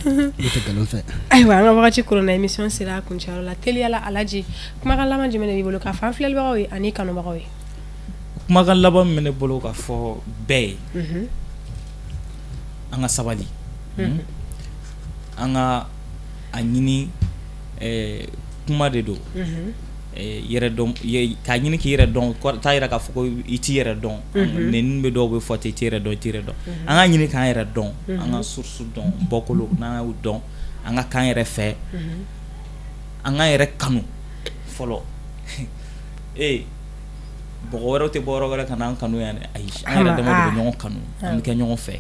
ne tɛ nkalon fɛ. Ayiwa, an ka wagati koronna, émission sera a kuncɛyɔrɔ la. Teliyala, Alaji, kumakan laban jumɛn de b'i bolo k'a fɔ an filɛlibagaw ye ani kanubagaw ye? Kumakan laban min bɛ ne bolo ka fɔ bɛɛ ye, an ka sabali, an ka a ɲini, kuma de don, yɛrɛ k'a ɲini k'i yɛrɛ dɔn t'a yira k'a fɔ ko i t'i yɛrɛ dɔn. Nɛni bɛ dɔw bɛ fɔ ten, i t'i yɛrɛ dɔn, i t'i yɛrɛ dɔn. An k'a ɲini k'an yɛrɛ dɔn, an ka source dɔn, bɔkolo n'an y'o dɔn, an ka k'an yɛrɛ fɛ, an k'an yɛrɛ kanu fɔlɔ. Ee, mɔgɔ wɛrɛw tɛ bɔ yɔrɔ wɛrɛ ka n'an kanu yan dɛ, ayi, an yɛrɛ dama de bɛ ɲɔgɔn kanu, an bɛ kɛ ɲɔgɔn fɛ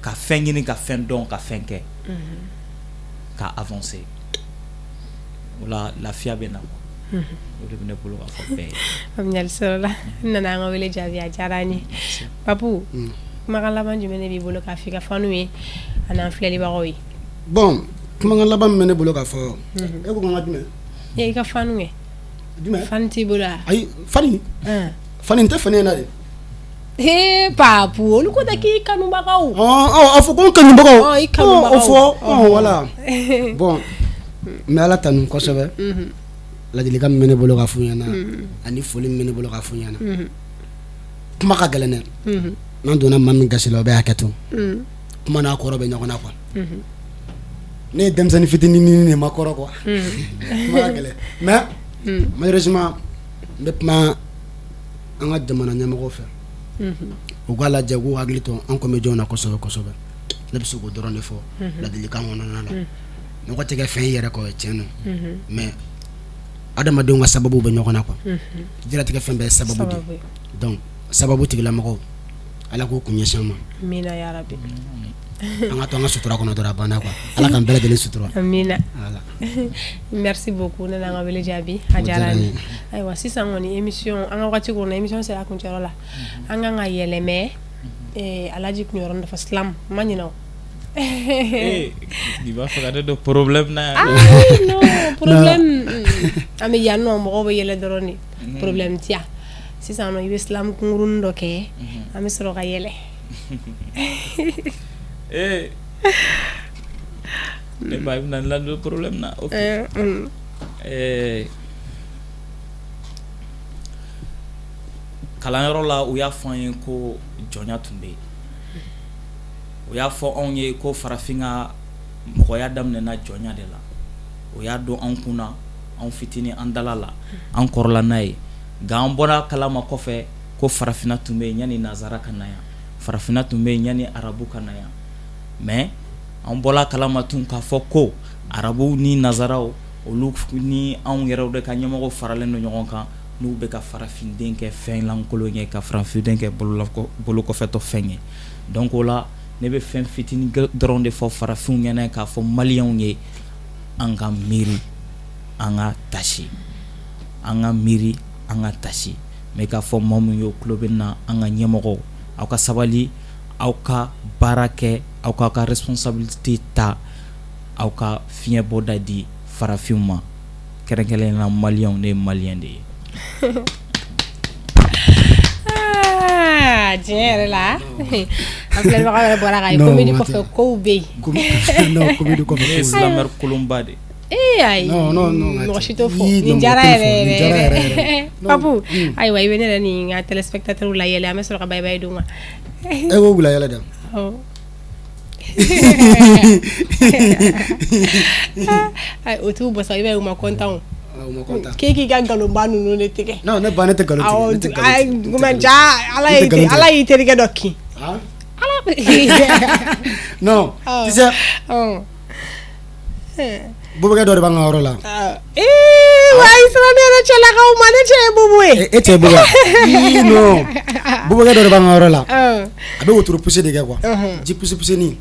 ka fɛn ɲini, ka fɛn dɔn, ka fɛn kɛ, ka avancer. O la lafiya bɛ na quoi. O de bɛ ne bolo ka fɔ bɛɛ ye. Faamuyali sɔrɔla. N nana an ka wele jaabi, a diyara an ye. Papu, kumakan laban jumɛn de b'i bolo k'a fɔ i ka fanw ye ani an filɛlibagaw ye? Bon, kumakan laban min bɛ ne bolo ka fɔ, e ko n ka jumɛn? I ka fanw ye. Jumɛn? Fan t'i bolo wa? Ayi, fan fan n tɛ fan na de. Ee Papu, olu ko tɛ, k'i kanubagaw. A fɔ ko n kanubagaw. I kanubagaw. O fɔ voilà. Bon, n bɛ Ala tanu kosɛbɛ. Ladilikan min bɛ ne bolo ka f'u ɲɛna ani foli min bɛ ne bolo ka f'u ɲɛna, kuma ka gɛlɛn dɛ. N'an donna maa min gasi la, o bɛ hakɛ to. Kuma n'a kɔrɔ bɛ ɲɔgɔn na quoi. Ne ye denmisɛnnin fitinin de ma kɔrɔ quoi. Kuma ka gɛlɛn, mais malheureusement n bɛ kuma an ka jamana ɲɛmɔgɔw fɛ, u k'a lajɛ, u k'u hakili to an comédiens na kosɛbɛ kosɛbɛ. Ne bɛ se k'o dɔrɔn de fɔ ladilikan kɔnɔna la. Mɔgɔ tɛ kɛ fɛn i yɛrɛ kɔ, tiɲɛ don, mais adamadenw ka sababu bɛ ɲɔgɔn na quoi. Diɲɛlatigɛ fɛn bɛɛ ye sababu de ye. Donc sababu tigilamɔgɔw, Ala k'u kun ɲɛsin an ma. Amina yarabi. An ka to an ka sutura kɔnɔ dɔrɔn, a banna quoi. Ala k'an bɛɛ lajɛlen sutura. Amina. Voilà. Merci beaucoup, ne n'an ka wele jaabi, a diyara an ye. Ayiwa, sisan kɔni émission, an ka wagati kɔnɔ, émission sera a kuncɛyɔrɔ la. An kan ka yɛlɛ, mais Alaji tun yɔrɔ dɔ fɔ, slam ma ɲinɛ o. I b'a fɛ ka ne don problème na yan. Non, problème, an bɛ yan nɔ, mɔgɔw bɛ yɛlɛ dɔrɔn de, problème tɛ yan. Sisan nɔ, i bɛ slam kunkurunin dɔ kɛ, an bɛ sɔrɔ ka yɛlɛ. Ee, ne ba, i bɛna n ladon problème na. Ok, kalanyɔrɔ la, u y'a fɔ an ye ko jɔnya tun bɛ yen. U y'a fɔ anw ye ko farafin ka mɔgɔya daminɛna jɔnya de la. O y'a don an kun na, anw fitinin, an dala la, an kɔrɔla n'a ye. Nka an bɔra kalama kɔfɛ ko farafinna tun bɛ yen yanni nanzara ka na yan, farafinna tun bɛ yen yanni arabu ka na yan. Mais an bɔra kalama tun k'a fɔ ko arabuw ni nanzaraw, olu ni anw yɛrɛw de ka ɲɛmɔgɔ faralen don ɲɔgɔn kan, n'u bɛ ka farafinden kɛ fɛn lankolon ye, ka farafinden kɛ bolokɔfɛtɔ fɛn ye. Donc o la, ne bɛ fɛn fitinin dɔrɔn de fɔ farafinw ɲɛna, k'a fɔ maliyɛnw ye: an ka miiri, an ka tasi, an ka miiri, an ka tasi. Mais k'a fɔ maa min y'o tulo bɛ na, an ka ɲɛmɔgɔw, aw ka sabali, aw ka baara kɛ, aw ka responsabilité ta, aw ka fiɲɛ bɔda di farafinw ma, kɛrɛnkɛrɛnnenya la maliyɛnw. Ne ye maliyɛn de ye. Aa, tiɲɛ yɛrɛ la, an filɛbagaw yɛrɛ bɔra k'a ye, comédie kɔfɛ kow bɛ yen. Non, comédie kɔfɛ Ne ye slameur kolonba de. Ee ayi. Non, non, non. Mɔgɔ si t'o fɔ. Nin diyara yɛrɛ yɛrɛ yɛrɛ. Papu, ayiwa, i bɛ ne yɛrɛ ni n ka téléspectateurs la yɛlɛ, an bɛ sɔrɔ ka bye bye d'u ma. E ko wula yɛlɛ dɛ. Awɔ. O t'u bɔ sa, i b'a ye u ma content o. U ma content. K'e k'i ka nkalonba ninnu de tigɛ. Non, ne ba, ne tɛ nkalon tigɛ, ne tɛ nkalon tigɛ. Awɔ, ja Ala ye Ala y'i terikɛ dɔ kin. Ala. Non, tu sais. Bobakɛ dɔ de b'an ka yɔrɔ la. Ee. Ayiwa, i sera ne yɛrɛ cɛlakaw ma. Ne cɛ ye bobo ye. E cɛ ye bobo ye? Non, bobokɛ dɔ de b'an ka yɔrɔ la. A bɛ wotoro poussé de kɛ quoi, ji poussé poussé ni.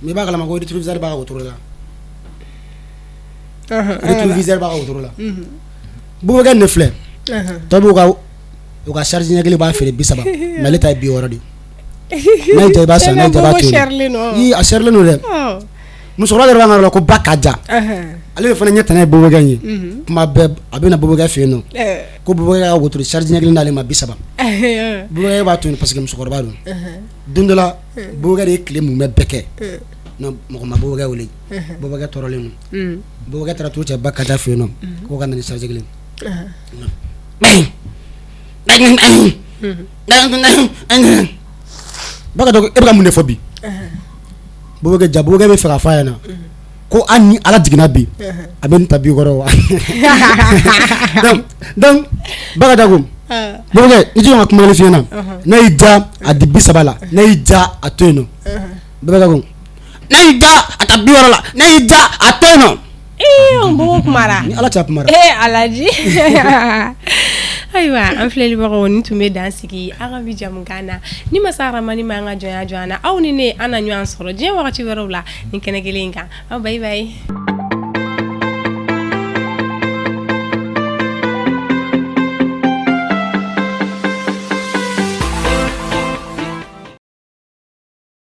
Mais i b'a kalama ko rétroviseur b'a ka wotoro la, rétroviseur b'a ka wotoro la. Bobokɛ nin de filɛ, tɔ b'u ka u ka charge ɲɛ kelen b'a feere 30, mais ale ta ye 60 de ye. N'a y'i diya, i b'a san, n'a y'i diya, i b'a to yen. Ii, a sɛrilen don dɛ. Musokɔrɔba dɔ b'an ka yɔrɔ la ko Ba Kaja. Ale de fana ɲɛ tana ye bobokɛ in ye. Kuma bɛɛ a bɛ na bobokɛ fɛ yen nɔ ko bobokɛ ka wotoro charge ɲɛ kelen d'ale ma 30. Bobokɛ b'a to yen parce que musokɔrɔba don. Don dɔ la, bobokɛ de ye tile mumɛ bɛɛ kɛ, non, mɔgɔ ma bobokɛ wele. Bobokɛ tɔɔrɔlen don. Bobokɛ taara t'u cɛ Ba Kaja fɛ yen nɔ k'o ka na ni charge kelen. Ba Kaja ko e bɛ ka mun de fɔ bi? Bobokɛ ja, bobokɛ bɛ fɛ k'a fɔ a ɲɛna ko hali ni Ala jiginna bi, a bɛ nin ta 60 wa. Donc Ba Kaja ko bobokɛ, i jɔ, ka kuma kelen f'i ɲɛna: n'a y'i diya, a di 30 la, n'a y'i diya, a to yen nɔ. Bobokɛ ko n'a y'i diya, a ta 60 la, n'a y'i diya, a to yen nɔ. Ee, bobo kumara. Ni Ala cɛ, a kumara. Ee Alaji, ayiwa, an filɛlibagaw, nin tun bɛ dan sigi an ka bi jamukan na. Ni masa Aramani ma an ka jɔnya jɔ an na, aw ni ne, an na ɲɔgɔn sɔrɔ diɲɛ wagati wɛrɛw la ni kɛnɛ kelen in kan. Aw bye bye.